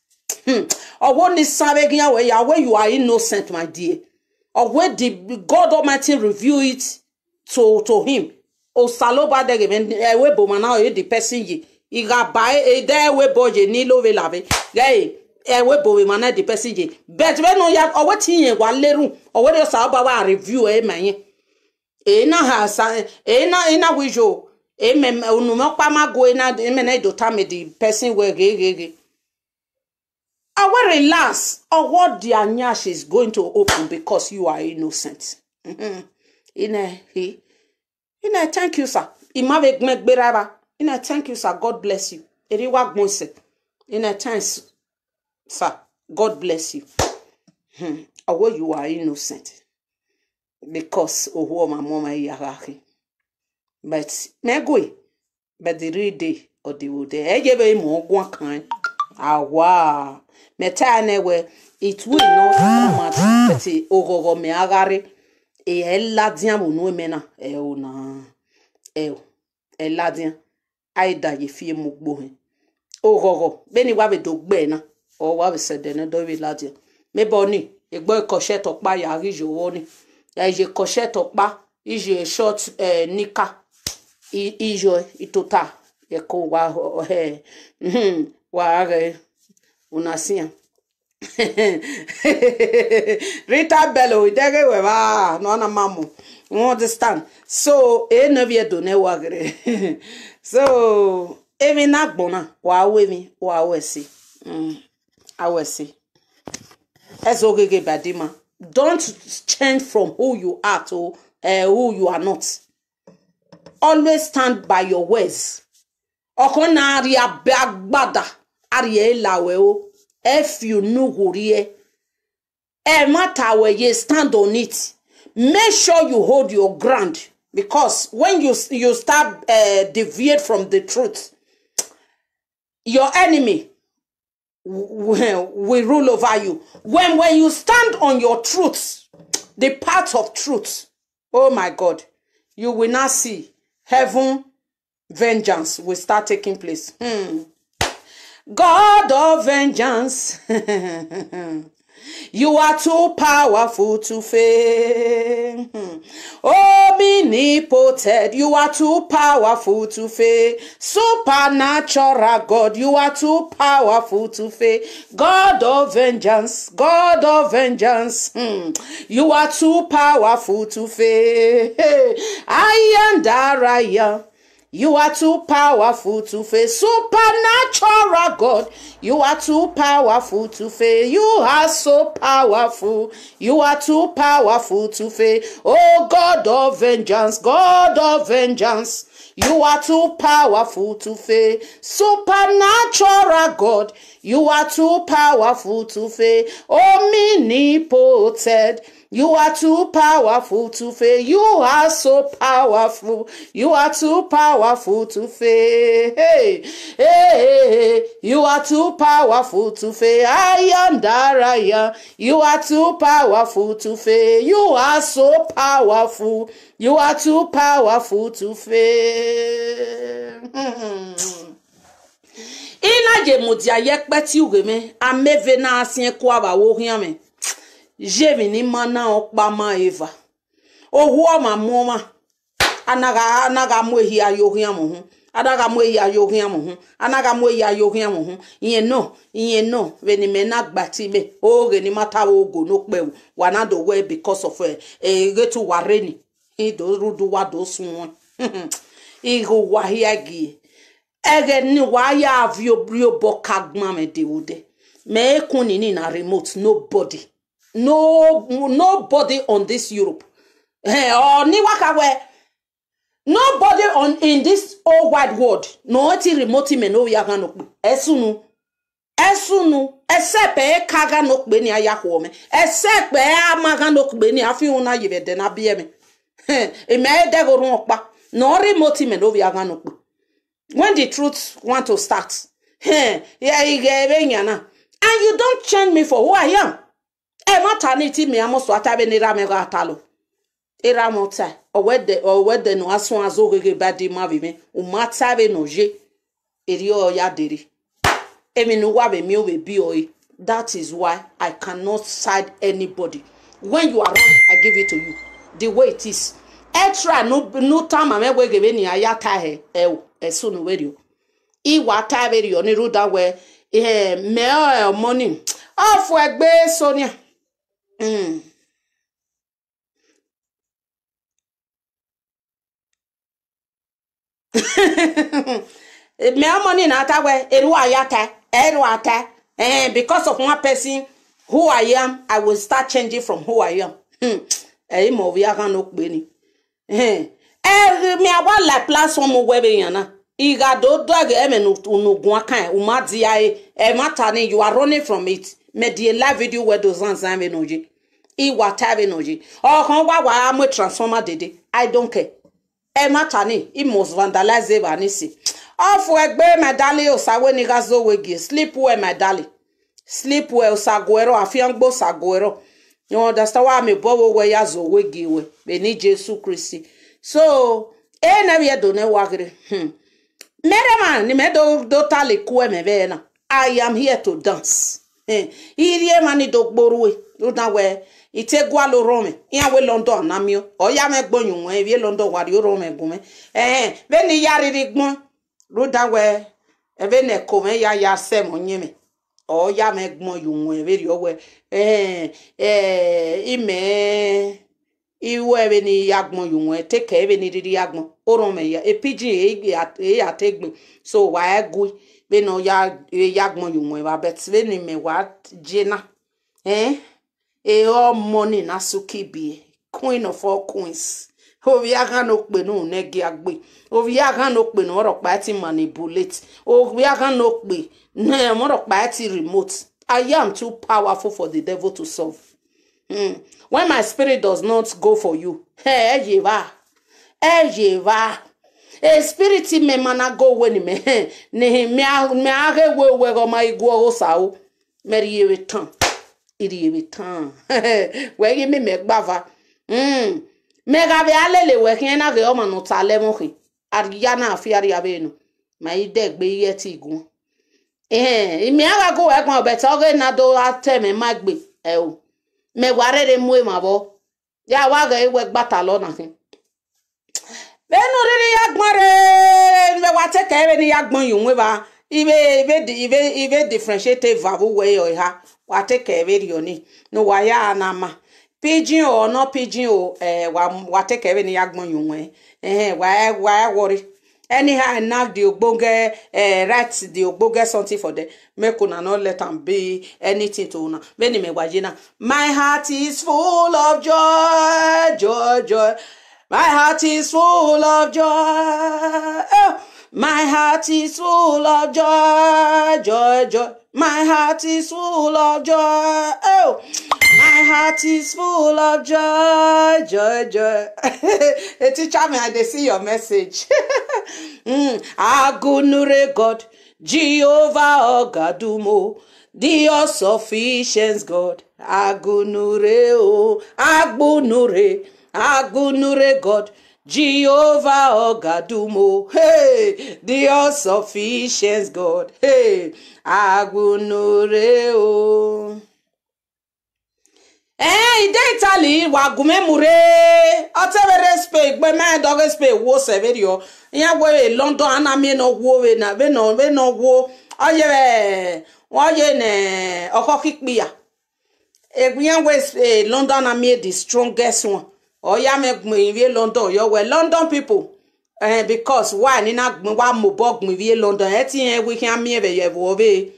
Hmm. Ọ wẹ ne Osa vbe ghian wẹ ya, wẹ you are innocent, my dear. Ọ wẹ the God Almighty reveal it to, to him. Osanobua dẹghe mwẹ, ẹvbo ebo emwa na ọre the person ye. I gha ba e, e dẹ ẹvbo ebo ye ne I lo vbe lavbe. Ghẹ e, ẹvbo ebo vbe emwa na the person ye. But vbene ọ ya, ọ wẹ te irẹn wa le erhunmwu, ọ wẹ rhie Osanobua wa reveal ẹre ma irẹn. Ena ha sa, ena, ena wi yo, emẹ, unu mwẹ ọkpa ma gu ena, emẹ na do tama the person wẹ ghe, ghe, ghe. I will relax. Or what their nyash is going to open because you are innocent. Mhm. Ina he, ina thank you, sir. I ma vbe gbẹn gberra evba. Ina thank you, sir. God bless you. Eri wa gbọn sẹ. Ina thanks, sir. God bless you. Hmm. Or what you are innocent. Because ohu ọmwa mu ọmwa ya gha khin. But mẹ gui, but the real day ọ de vbe odẹ. Ẹ ye vbe mu guan kan. Awa. Mẹ ta nẹ wẹ, it will not come out, but oghọghọ mẹ a gha rre. E ẹ ladian vbe unu mẹ na, ẹ o na. Ẹ o, ẹ ladian. A i da ye fi emu gbe ohẹn. Oghọghọ, vbene I wa vbe do gbe na, ọ wa vbe sẹ ẹdẹ ne ọ do vbe ladian. Mebọ ni, egbe ọkọshẹt ọkpa ya ghi yo vbọ ni. Ya ye kọshẹt ọkpa, I ye short, eh, knicker. I, I yo, I tota, ye ko wa, eh, hmm, wa ghe, una sian. Rita Bello, idẹghe wẹ vba, no ana ma mu. You understand? So, e ne vbe do ne wa gere. So, emwi na gbọn na, wa ru emwi, wa ru ẹse. Mm, a ru ẹse. Ẹzọ gheghe ba dima. Don't change from who you are to, uh, who you are not. Always stand by your words. Ọkhọ na rhie abe agbada, a rhie la wẹ o. If you nu ghorriẹ, ẹmwata wẹ ye stand on it. Make sure you hold your ground, because when you, you start, uh, deviate from the truth, your enemy w-, w-, will rule over you. When, when you stand on your truth, the path of truth, oh my God, you will not see heaven. Vengeance will start taking place. Hmm. God of vengeance, you are too powerful to fail. Hmm. Omnipotent, you are too powerful to fail. Supernatural God, you are too powerful to fail. God of vengeance, God of vengeance, hmm, you are too powerful to fail. Hey, I am that I am. You are too powerful to fail. Supernatural God, you are too powerful to fail. You are so powerful. You are too powerful to fail. Oh God of vengeance, God of vengeance, you are too powerful to fail. Supernatural God, you are too powerful to fail. Omnipotent, you are too powerful to fail. You are so powerful. You are too powerful to fail. Hey, hey, hey, hey. You are too powerful to fail. I am that I am. You are too powerful to fail. You are so powerful. You are too powerful to fail. I na ye mudia ye ẹkpẹti ughe mwẹ, a mẹ eve na siẹn kua vbe aro khian mwẹ. Ye emwi ne ima na ọkpa ma eva. Ohu ọmwa mu ọmwa. A na gha, a na gha mu ehia ye okhian mu uhun. A na gha mu ehia ye okhian mu uhun. A na gha mu ehia ye okhian mu uhun. Iyẹn nọ, iyẹn nọ, vbene imẹ na gba ẹtin mẹ, oghe ne ima ta vbe ogo ne okpẹvbo, wa na do wẹ because of, eh, eh, ghe te uwa rre ni. I do rhunmwuda uwa do suẹn. Ighe uwa hia gie. Ẹghẹ ne uwa ya viọ, rhie obọ ka gban mwẹ de vbe odẹ. Mẹ i kun nini na remote, nobody. No, nobody on this Europe. Hẹ, ọ ni wa kha wẹ, Nobody on, in this whole wide world ne ọ ti remote mẹ ne ovbi aghan nokpe. Ẹsunu. Ẹsunu. Except ẹ ka gha nokpe ni a ya khuọ mẹ. Except ẹ a ma gha nokpe ni a fi una ye vbe ẹdẹ na biẹ mẹ. Hẹn, imẹ ẹdẹ ghe orhunmwu ọkpa. Ne ọ remote mẹ ne ovbi aghan nokpe. When the truth want to start, hẹn, ya ighẹ vbe yan na. And you don't change me for who I am. Ẹmwata ni te imẹ a mọ sua ta vbene erha mwẹ gha talọ. Erha mwẹ ọta, ọ wẹ dẹ, ọ wẹ dẹ ne a suẹn a zẹ ogheghe ba de ima vbe mwẹ, u ma ta vbene ọ ye, erriọ ọ ya dere. Emwi ne uwa vbe miẹn ovbe biẹ ọre. That is why I cannot side anybody. When you are wrong, I give it to you. The way it is. Ẹ try ne u, ne u tama mwẹ wẹ ghe vbene a ya ta hẹ, ẹ o, ẹsunu vberriọ. I wa ta vberriọ ni rhunmwuda wẹ, eh, mẹ ọmọ ni, ọ fuẹgbe eso nian. Mm. Mẹ ọmọ ni na ta wẹ, erha uwa ya ta, erha uwa ta. Eh, because of one person who I am, I will start changing from who I am. Hmm. Ẹ i mẹ ovbi aghan nokpe ni. Hẹn, ẹ ghi mẹ a wa la platform wẹ vbe yan na. I gha do do ẹghẹ ẹmwẹ ne u, ne u guan kan, u ma dia ẹre, ẹmwata ni, you are running from it. Mẹ die live video wẹ do zanzan vbene ọ ye. I wa ta vbene ọ ye. Ọkhọn wa wa mu transformer dede. I don't care. Ẹmwata ni, I must vandalize evba ni si. Ọ fuẹgbe, my darling, Osa wẹ ne I gha zẹ owe gie. Sleep well, my darling. Sleep well, Osa gu ẹrọ, afiangbe Osa gu ẹrọ. You understand why mi obọ vbe wẹ ya zẹ owe gie wẹ, vbene Jesu Kristi. So, ene vbe Ẹdo nẹ wa ghere. Hmm. Mẹ rre emwa ne mẹ do, do ta lele ẹmwẹ vbe na. I am here to dance. Eh, I rhie emwa ni do gbe orhue, rhunmwuda wẹ, I te gualọ orhọnmwẹ, iran wẹ London na miẹn, ọ ya mwẹ gbọn ye uwẹ, ivbi London wa rhie orhọnmwẹ gu mwẹ. Eh, vbene I ya rhirhi gbọn, rhunmwuda wẹ, vbene ẹko mwẹ ya ya sẹ ẹmwẹ ọyẹnmwẹ, ọ ya mwẹ gbọn ye uwẹ vberriọ wẹ, eh, eh, imẹ, I ru ẹe vbene I ya gbọn ye uwẹ, te kẹ vbene I rhirhi ya gbọn. Orhọnmwẹ ya, e pidgin e ya, e ya te gbe. So, wa gu vbene ọ ya, e ya gbọn ye uwẹ evba, but vbene imẹ wa je na. Eh? E ọmọ ni na suki biẹ, queen of all queens. Ovbi aghan nokpe ne u nẹ gia gbe. Ovbi aghan nokpe ne ọ rhọkpa ẹ ti manipulate. Ovbi aghan nokpe ne ọ rhọkpa ẹ ti remote. I am too powerful for the devil to solve. Hmm. When my spirit does not go for you, ẹ ye evba, ẹ ye evba. E spirit mẹ ma na go wẹ ne imẹ, ne mẹ a, mẹ a ghe wẹ owẹ ghe ọ ma i guọghọ Osa o, mẹ rhie vbe tan, I rhie vbe tan. Wẹ ghi mẹ mẹ gbava. Hmm. Mẹ gha vbe a lele wẹ khian na ghe ọmwa ne ọ ta lẹ ẹmwẹ ọkhin. A rhia na fi a rhia vbe nọ. Ma i dẹ gbe ighẹ ẹtin guan. Ehẹn, imẹ a gha gu wẹ guan, but ọ ghe na do gha ta ẹmwẹ ma egbe, ẹ o. Mẹ wa rherhe mu emwa vbọ. Ya wa ghẹ wẹ gba talọ na khin. Vbene u rhirhi ya gbọn rre, vbe wa te kẹ vbene I ya gbọn ye uwẹ evba, ivbe, ivbe di-, ivbe, ivbe differentiate eva vbe uwẹ ọre eha, wa te kẹ vberriọ ni, ne uwa ya na ma. Pidgin o, ọ nọ pidgin o, eh, wa, wa te kẹ vbene I ya gbọn ye uwẹ. Ehẹn, wa, wa worry. Anyhow, I knack the ogbonge, eh, write the ogbonge something for them. Make una not let am be anything to una. Vbene mẹ wa ye na. My heart is full of joy, joy, joy. My heart is full of joy. Oh, my heart is full of joy, joy, joy. My heart is full of joy. Oh, my heart is full of joy, joy, joy. Hey, teacher, me, I dey see your message. Mm. Agunure God, Jehovah Ogadumo, the all sufficient God. Agunure o, Agunure, Agunure God, Jehovah Ogadumo, hey, the all sufficient God, hey, Agunure o. Eh, I de Italy, wa gu mwẹ mu rre, ọ te vbe rre Spain, gbe ma dọghe Spain wo sẹ vberriọ, iran wẹ London, a na miẹn ne ọ wo vbe na, vbe nọ, vbe nọ wo, ọ ye vbe, ọ ye ne ọkhọkhi ikpia. Egbe iran wẹ, eh, London na miẹn the strongest one. Ọ ya mwẹ gbọn ivbi London, yọ wẹ London people. Eh, because why ni na gbọn, wa mobọ gbọn ivbi London? Ẹ ti rẹn wẹ I khian miẹn vbe ye ẹvbo ọvbehe.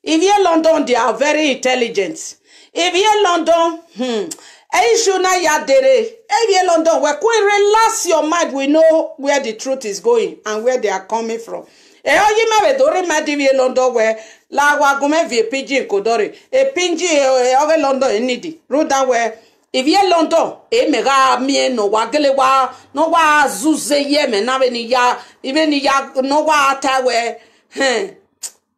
Ivbi London, they are very intelligent. Ivbi London, hmm, Issue na ya dere, ivie London wẹ, queen, relax your mind, we know where the truth is going and where they are coming from. Ẹ ọ yi mẹ vbe do remind ivie London wẹ, la wa gu mwẹ viọ pidgin ke odọ rre, pidgin ọghe London e need, rhunmwuda wẹ, ivie London, e mẹ gha miẹn ne ọ wa gele wa, ne ọ wa zuze ye mẹ na vbene I ya, vbene I ya, ne ọ wa ta wẹ, hẹn,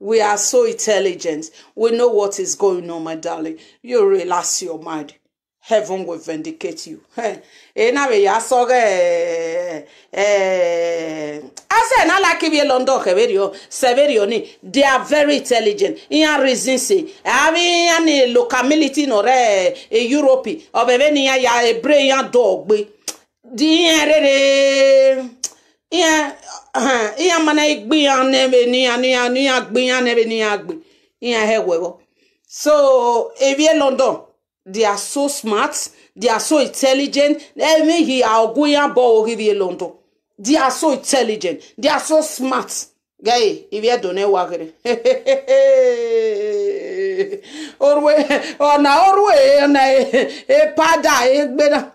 we are so intelligent. We know what is going on, my darling. You relax your mind. Heaven will vindicate you. Hẹn, e na vbe ya sọghe, eh, a sẹ na like ivie London khẹ vberriọ, sẹ vberriọ ni, they are very intelligent. Iran reason say, avbe iran ni locality nọ rre, eh, Europe, ọ vbe vbene iran ya brain iran dọ gbe. Di iran rere, iran, iran ma na gbe iran nẹ vbene iran, ne iran, ne iran gbe iran nẹ vbene iran gbe, iran hẹ wẹ vbọ. So, ivie London, they are so smart, they are so intelligent. Emwi hia ọ gu iran bọ ghi vbe London. They are so intelligent, they are so smart. Ghẹ ivbi Ẹdo nẹ wa ghere. Orue, ọna orue, ọna e, e powder egbe na.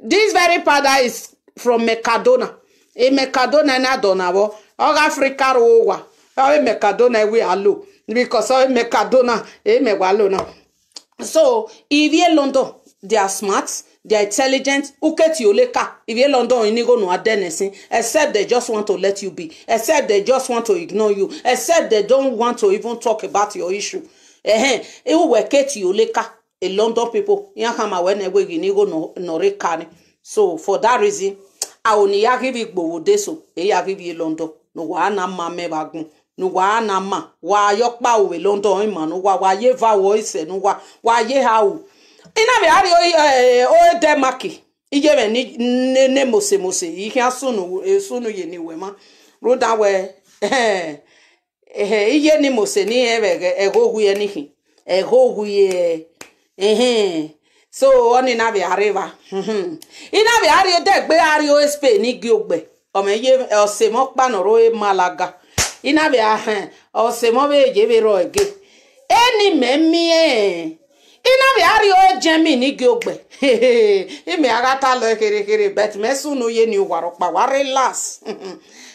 This very powder is from Mercadona. E Mercadona na dọ na vbọ. Ọ gha Africa ro wa. Ọ e Mercadona we a lo. Because ọ e Mercadona, e mẹ wa lo na. So, ivie London, they are smart, they are intelligent. Uke tie oleka, ivie London ini igho nu a dẹ nẹ sin, except they just want to let you be, except they just want to ignore you, except they don't want to even talk about your issue. Ẹhẹn, uwẹ ke tie oleka, a London people, iran khama wẹ nẹ wẹ ghi ni igho nọ, nọ rre ka ni. So, for that reason, aro ne I ya ghi vbe igbo vbe ode so, e ya ghi vbe London, ne uwa na ma mẹ vbe agbọn. Ne uwa na ma, wa ye ọkpa ru vbe London ima ne uwa, wa ye eva ru isẹ ne uwa, wa ye eha ru. I na vbe a rrie oi, eh, oi Denmark, iye mwẹ ni, ne, ne mose mose, I khian sunu, eh, sunu ye ne uwẹ ma. Rhunmwuda wẹ, eh, eh, iye ni mose ni rẹn vbe ẹghẹ, ẹghẹ owiẹ ni khin, ẹghẹ owiẹ, ehẹn. So, ọni na vbe a rre evba. I na vbe a rrie odẹ egbe a rrie oi Spain ni gie ogbẹ. Ọ mẹ ye ọse mwẹ ọkpa ne ọ rre oi Malaga. I na vbe a hẹn, ọse mwẹ vbe ye vbe rrọọ ẹge. Eni mẹ miẹn. I na vbe a rrie oi Germany ni gie ogbẹ. I mẹ a gha ta lọ kherhe kherhe, but mẹ sunu ye ne uwa rhọkpa, wa relax.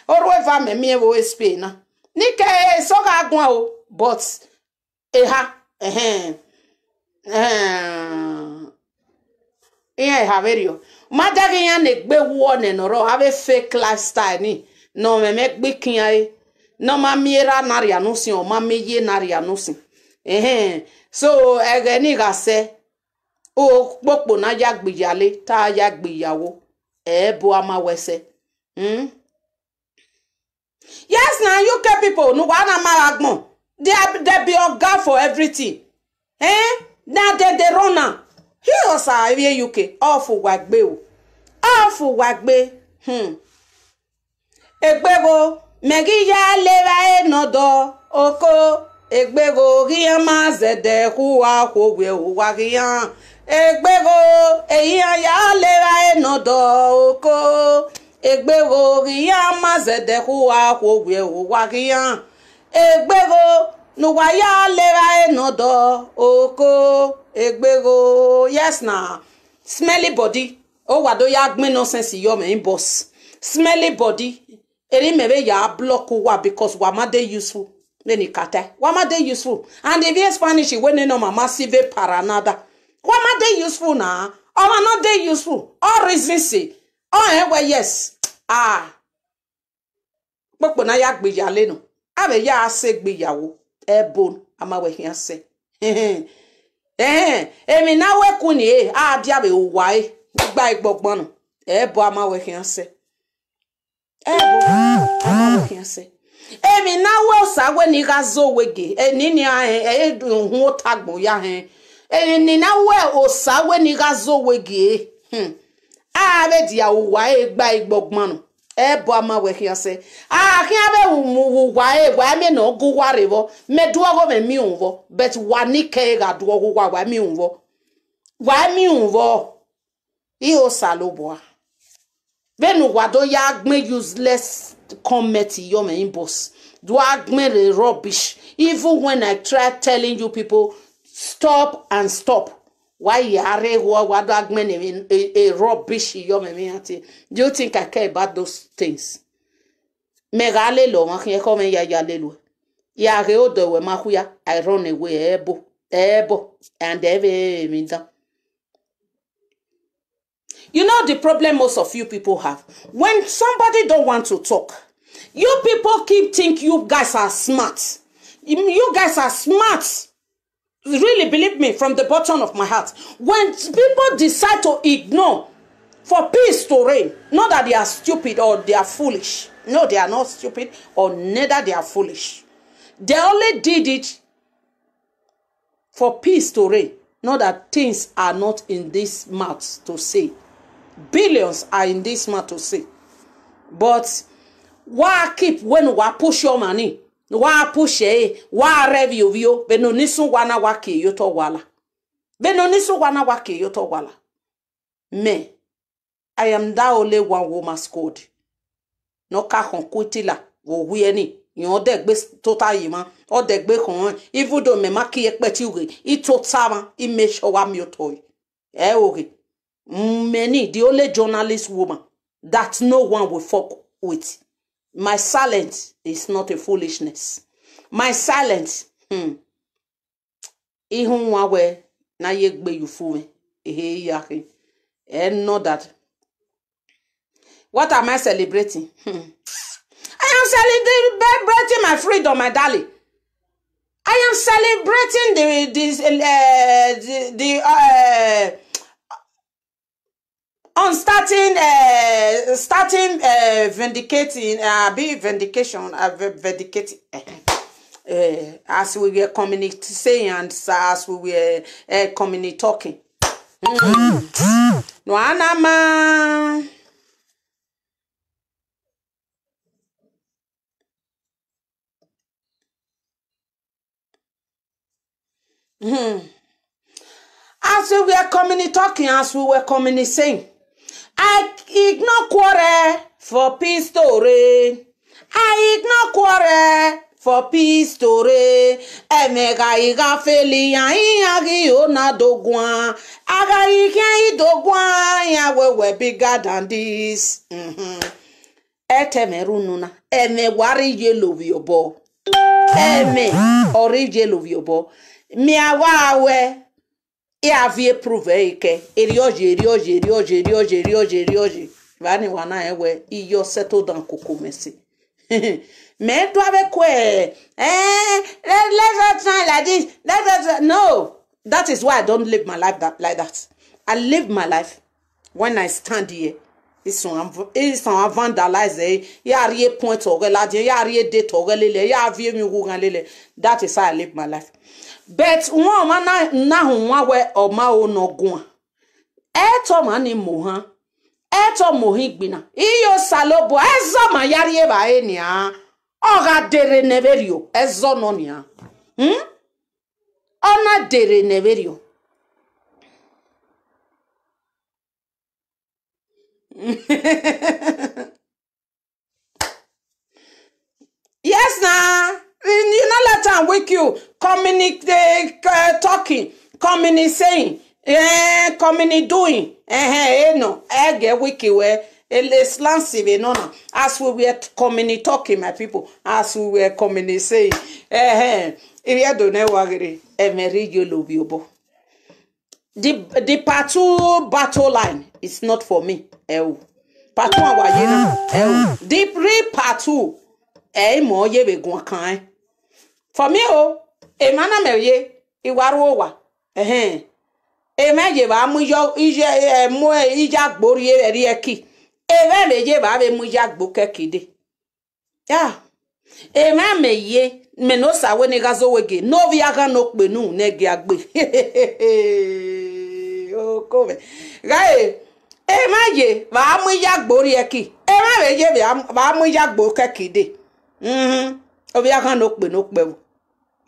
Orhu eva mẹ miẹn vbe oi Spain na. Ni ke eso gha guan o, but eha, ẹhẹn, ẹhẹn, iran eha vberriọ. Ma dẹghe iran ne egbe wuọ nẹ ne ọ rrọọ, avbe fake lifestyle ni, ne ọ mwẹ mwẹ gbe ikian re, ne ọ ma miẹn erha na rria nusin, ọ ma miẹn iye na rria nusin. Ehẹn, so, ẹghẹ ni gha sẹ, okpokpo na ya gbe iyale, te a ya gbe iyawo, ẹbo a ma wẹ sẹ. Hmm? Yes, na U K people, ne uwa na ma gha agbọn. They are, they be oga for everything. Eh? Na dem dey run am. He osa ivbi U K, ọ fu uwa egbe o. Ọ fu uwa egbe. Hmm. Egbegho, mẹ ghi ya levba ẹre ne ọdọ, oko. Egbegho, ghi iran ma zẹdẹ khu uwa khuo wiẹ uwa ghi iran. Egbegho, ehe iran ya levba ẹre ne ọdọ, oko. Egbegho, ghi iran ma zẹdẹ khu uwa khuo wiẹ uwa ghi iran. Egbegho, ne uwa ya levba ẹre ne ọdọ, oko. Egbegho, yes na. Smelly body. Ọ wa do ya gbẹn nonsense ye mwẹ inbox. Smelly body. Eri mẹ vbe ya block uwa because wa ma dey useful. Vbene I ka tae, wa ma dey useful. And ivbi Spanish wẹ nene ọmwa ma sirve para nada. Wa ma dey useful na. Ọmwa no dey useful. All reason say. Ọ rẹn wẹ yes. Ah. Kpokpo na ya gbe iyale nọ. A vbe ya sẹ egbe iyawo. Ẹbo a ma wẹ khian sẹ. Ẹhẹn, emwi ne a wẹ ku ni re, a dia vbe uwa re, gba egbe ọgban nọ. Ẹbo a ma wẹ khian sẹ. Ẹbo a ma wẹ khian sẹ. Emwi ne a wẹ Osa wẹ ne I gha zẹ owe gie, eni ni a hẹn, ẹ, ẹ, uhunmwu ota agbọn ya hẹn. Emwi ne a wẹ Osa wẹ ne I gha zẹ owe gie, hmm, a vbe dia uwa re gba egbe ọgban nọ. Ẹbo a ma wẹ khian sẹ. A khian vbe mu uwa re, wa miẹn ne ọ gu uwa rre vbọ. Mẹ duọghọ mwẹ miẹn uhunmwu vbọ, but wa ni kẹre gha duọghọ uwa, wa miẹn uhunmwu vbọ. Wa miẹn uhunmwu vbọ. I Osanobua. Vbene uwa do ya gbẹn useless comment ye mwẹ inbox, do a gbẹn rre rubbish. Even when I try telling you people, stop and stop. Wa ya rre ekhọe, wa do gbẹnnẹ emwi, e, e rubbish yọ mwẹ emwi iran tie. Do you think I care about those things? Mẹ gha lele ọmwa khian, ekhọe mwẹ ya ya lele uẹ. Ya ghe odẹ wẹ ma khuia, I run away, ẹbọ, ẹbọ, and ẹ vbe emwi dan. You know the problem most of you people have? When somebody don't want to talk, you people keep think you guys are smart. You guys are smart. Really, believe me, from the bottom of my heart, when people decide to ignore for peace to reign, not that they are stupid or they are foolish. No, they are not stupid or neither they are foolish. They only did it for peace to reign, not that things are not in this mouth to say. Billions are in this mouth to say. But wa keep, when wa push your money, wa push e, wa rẹ vbiovbio, vbene ọ ni sunu wa na wa kie ye otọ wa la. Vbene ọ ni sunu wa na wa kie ye otọ wa la. Mẹ, I am that only one woman squad. Ne ọ ka khọn ku itila vbe owiẹ ni, rẹn ọ dẹgbe tota ye emwa, ọ dẹgbe khọn, even though mẹ ma kie ekpẹti ughe, I tota mwa, I make sure wa miẹn otọ ẹre. Ẹ o ghe, mẹ ni the only journalist woman that no one will fuck with. My silence is not a foolishness. My silence, hmm, I họn wan wẹ ne a ye gbe ye ufu mwẹ, ehe ya khin. Ẹ nọ that. What am I celebrating? Hmm. I am celebrating my freedom, my darling. I am celebrating the, the, uh, the, the, uh, on starting, uh, starting, uh, vindicating, uh, be vindication, uh, v- vindicating, uh, as we were communicating and as we were, uh, communicating. Mm. No, Anama. Hmm. As we were coming talking, as we were coming saying, I ignore quarrel for peace to reign. I ignore quarrel for peace to reign. Ẹmwẹ gha i gha fẹli iran, iran ghi ho na do guan. A gha i khian i do guan, iran wẹ wẹ bigger than this. Mhm. Ẹtẹ ẹmwẹ rre unu na, ẹmwẹ wa rre iye lovbiẹ obọ. Ẹmwẹ ọ rre iye lovbiẹ obọ. Mia wa wẹ, I a viọ prove ẹre kẹ, erriọ ye, erriọ ye, erriọ ye, erriọ ye, erriọ ye, erriọ ye. Evba ni wa na rẹn wẹ, I yo settle down koko mẹ si. Mẹ do avbe kue, eh, let, let's not try like this, let's not try. No, that is why I don't live my life that, like that. I live my life. When I stand here, isan vandalize ẹre, ya rhie point ọghẹ ladian, ya rhie date ọghẹ lele, ya viọ emwi ughughan lele. That is how I live my life. But wọn ọmwa na, na họn wan wẹ ọ ma ho ne ọ guan. Ẹ tọ ọmwa ni mu ohan, ẹ tọ mu ohan igbinna. Iye Osanobua, ẹzọ ma ya rhie evbare nian. Ọ gha derre ne vberriọ, ẹzọ nọ nian. Hmm? Ọ na derre ne vberriọ. Yes, na. You no let am weak you. Communicate, uh, talking, community saying, eh, community doing. Eh, eh, eh, no. Ẹ gẹ weak wẹ. Ele slansi vbe nọ na. As we were community talking, my people. As we were community saying. Eh, eh. Ivbi Ẹdo nẹ wa ghere. Ẹmwẹ rre iye lovbiẹ obọ. The, the part two battle line is not for me. Ẹ o. Part two a wa ye na. Ẹ o. The real part two, ẹ i mọ ye vbe guan kan ẹn. For me o, emwa na mẹ ye, I wa ru owa. Ẹhẹn. Emwa ye vba mu iyọ, iye, ẹ, mu, ẹ, iyagbo rhie, rhie ẹki. Emwa mẹ ye vba vbe mu iyagbo kẹki dee. Ya, emwa mẹ ye, mẹ ne Osa wẹ ne I gha zẹ owẹ gie, ne ovbi aghan ne okpenu ne gie a gbe. Oko mwẹ. Gha e, emwa ye, vbe a mu iyagbo rhie ẹki. Emwa vbe ye, vbe a mu iyagbo kẹki dee. Mhm. Ovbi aghan ne okpenu okpẹvbo.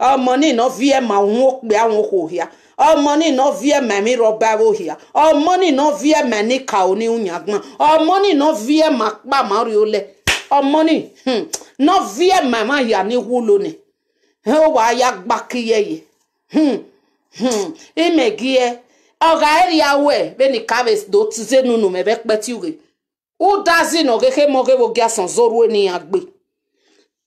Ọmọ ni ne ọ viẹ ma uhunmwu okpia uhunmwu okhuo hia. Ọmọ ni ne ọ viẹ ma emwi rhọba ẹvbo hia. Ọmọ ni ne ọ viẹ ma enikaro ni uyangban. Ọmọ ni ne ọ viẹ ma akpa ma orriolẹ. Ọmọ ni, hmm, ne ọ viẹ ma emwa hia ni wulo nẹ. Hẹ, wa ya gba ki yẹye. Hmm, hmm. Imẹ giẹ, Ọ gha rhia wẹ vbene I ka vbe do zẹ unu mwẹ vbe ẹkpẹti ughe. Udazi ne ọ ghe khẹ mọ ghe vbe ogiasọn zẹ orhu ne iran gbe.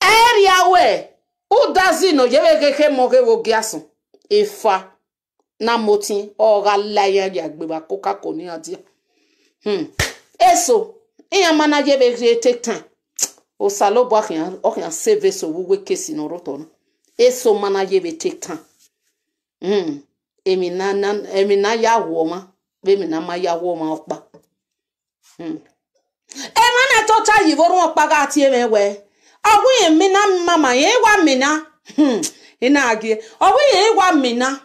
Ẹ rhia wẹ, udazi ne ọ ye vbe ghe khẹ mọ ghe vbe ogiasọn. Efa na motin, ọ gha la iran ya gbe vbe akokako ne iran dia. Hmm. Eso, iran ma na ye vbe ghe take time. Osanobua khian, ọ khian save eso vbe uwu ekesi ne ọ rre otọ na. Eso ma na ye vbe take time. Hmm. Emwi na, na, emwi na ya wu ọmwa, vbe emwi na ma ya wu ọmwa ọkpa. Hmm. Emwa na tota yi vbe orhuọnkpa gha tie mwẹ wẹẹ, ọ wẹ irẹn mina mama, irẹn wa mina. Hmm. I na gie, ọ wẹ irẹn wa mina.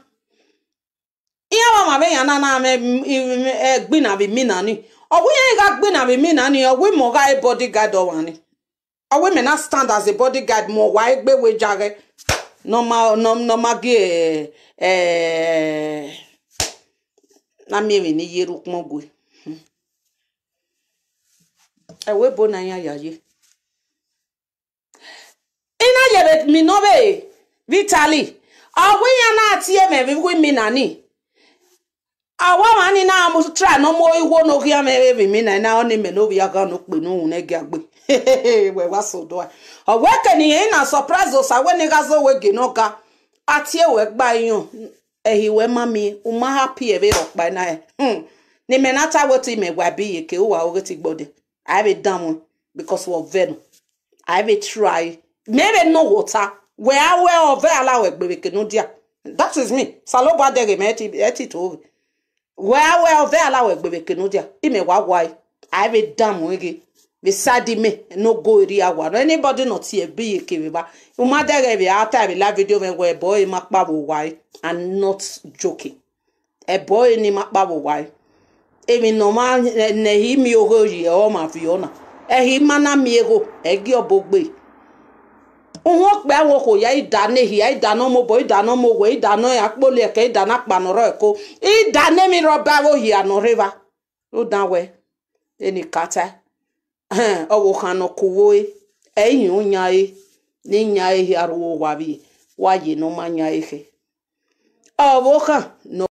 Iran wa ma vbe yan na na mwẹ, mm, mm, eh, gbinna vbe imina ni. Ọ wẹ irẹn gha gbinna vbe imina ni, ọ wẹ imẹ ọ gha re bodyguard ọmwa ni. Ọ wẹ imẹ na stand as a bodyguard, mu owa egbe wẹ jaghẹ. Ne ọ ma, ne ọ, ne ọ ma gie, eh, na miẹn emwi ne I ye rre ukpọn gue. Hmm. Ẹvbo ebo na iran yayi. I na ye vbe mi nọ vbe Vitaly. Ọ wẹ iran na tie mwẹ vbe igho imina ni. Ọ wẹ ọmwa ni na mu try ne ọ mu igho ne ọ khian mwẹ vbe imina na, ọni mẹ ne ovbi aghan ne okpe ne uhunmwu nẹ giagbe. Wẹ wa sẹ odua. Ọ wẹ ke ne irẹn na surprise Osa wẹ ne I gha zẹ owẹ gie ne ọ ga. A tie ruẹ gba iyọn, ẹhi ruẹ ma miẹn, u ma happy ẹvbe rhọkpa na hẹ. Hmm. Ne imẹ na ta wẹ te imẹ wa bi iyeke, uwa ọghe te igbọdẹ. A i vbe danmwẹ, because wẹ ọ vẹ nọ. A i vbe try. Mẹ vbe nọ wẹ ọta. Wẹ a wẹ ọ vẹ a la wẹ gbe vbe eke ne u dia. That is me. Osanobua dẹghe mẹ, ẹ ti, ẹ ti to ghe. Wẹ a wẹ ọ vẹ a la wẹ gbe vbe eke ne u dia. Imẹ wa wa ẹe. A i vbe danmwẹ ghe. Vbe side mẹ, ne ogo erriọ a wa nọ. Anybody ne ọ tie bi iyeke vbe evba. U ma dẹghe vbe a ta vbe live video mwẹ wẹ ẹbọ ẹre ma kpa vbe owa ẹre. I'm not joking. Ẹbọ ẹre ne ima kpa vbe owa ẹre. Emwi ne ọ ma ne ẹhi miẹn ogho ye ọmwa viọ na. Ẹhi ma na miẹn egho, ẹ gie ọbo gbe. Uhunmwu okpia vbe okhuo ya, I da ne ehia, I da ne ọmobọ, I da ne ọmowẹ, I da ne akpolo ẹkẹ, I da ne akpa ne ọ rrọọ ẹko, I da ne emwi rhọba vbe ohia ne ọ rre evba. Rhunmwuda wẹ, eni kata, ọvbokhan ne ọ ku uwu ẹre, ẹ i hin yan ẹre, ne I yan ẹre hia ru owa vbiẹ, wa ye ne ọ ma yan ẹre khẹ. Ọvbokhan ne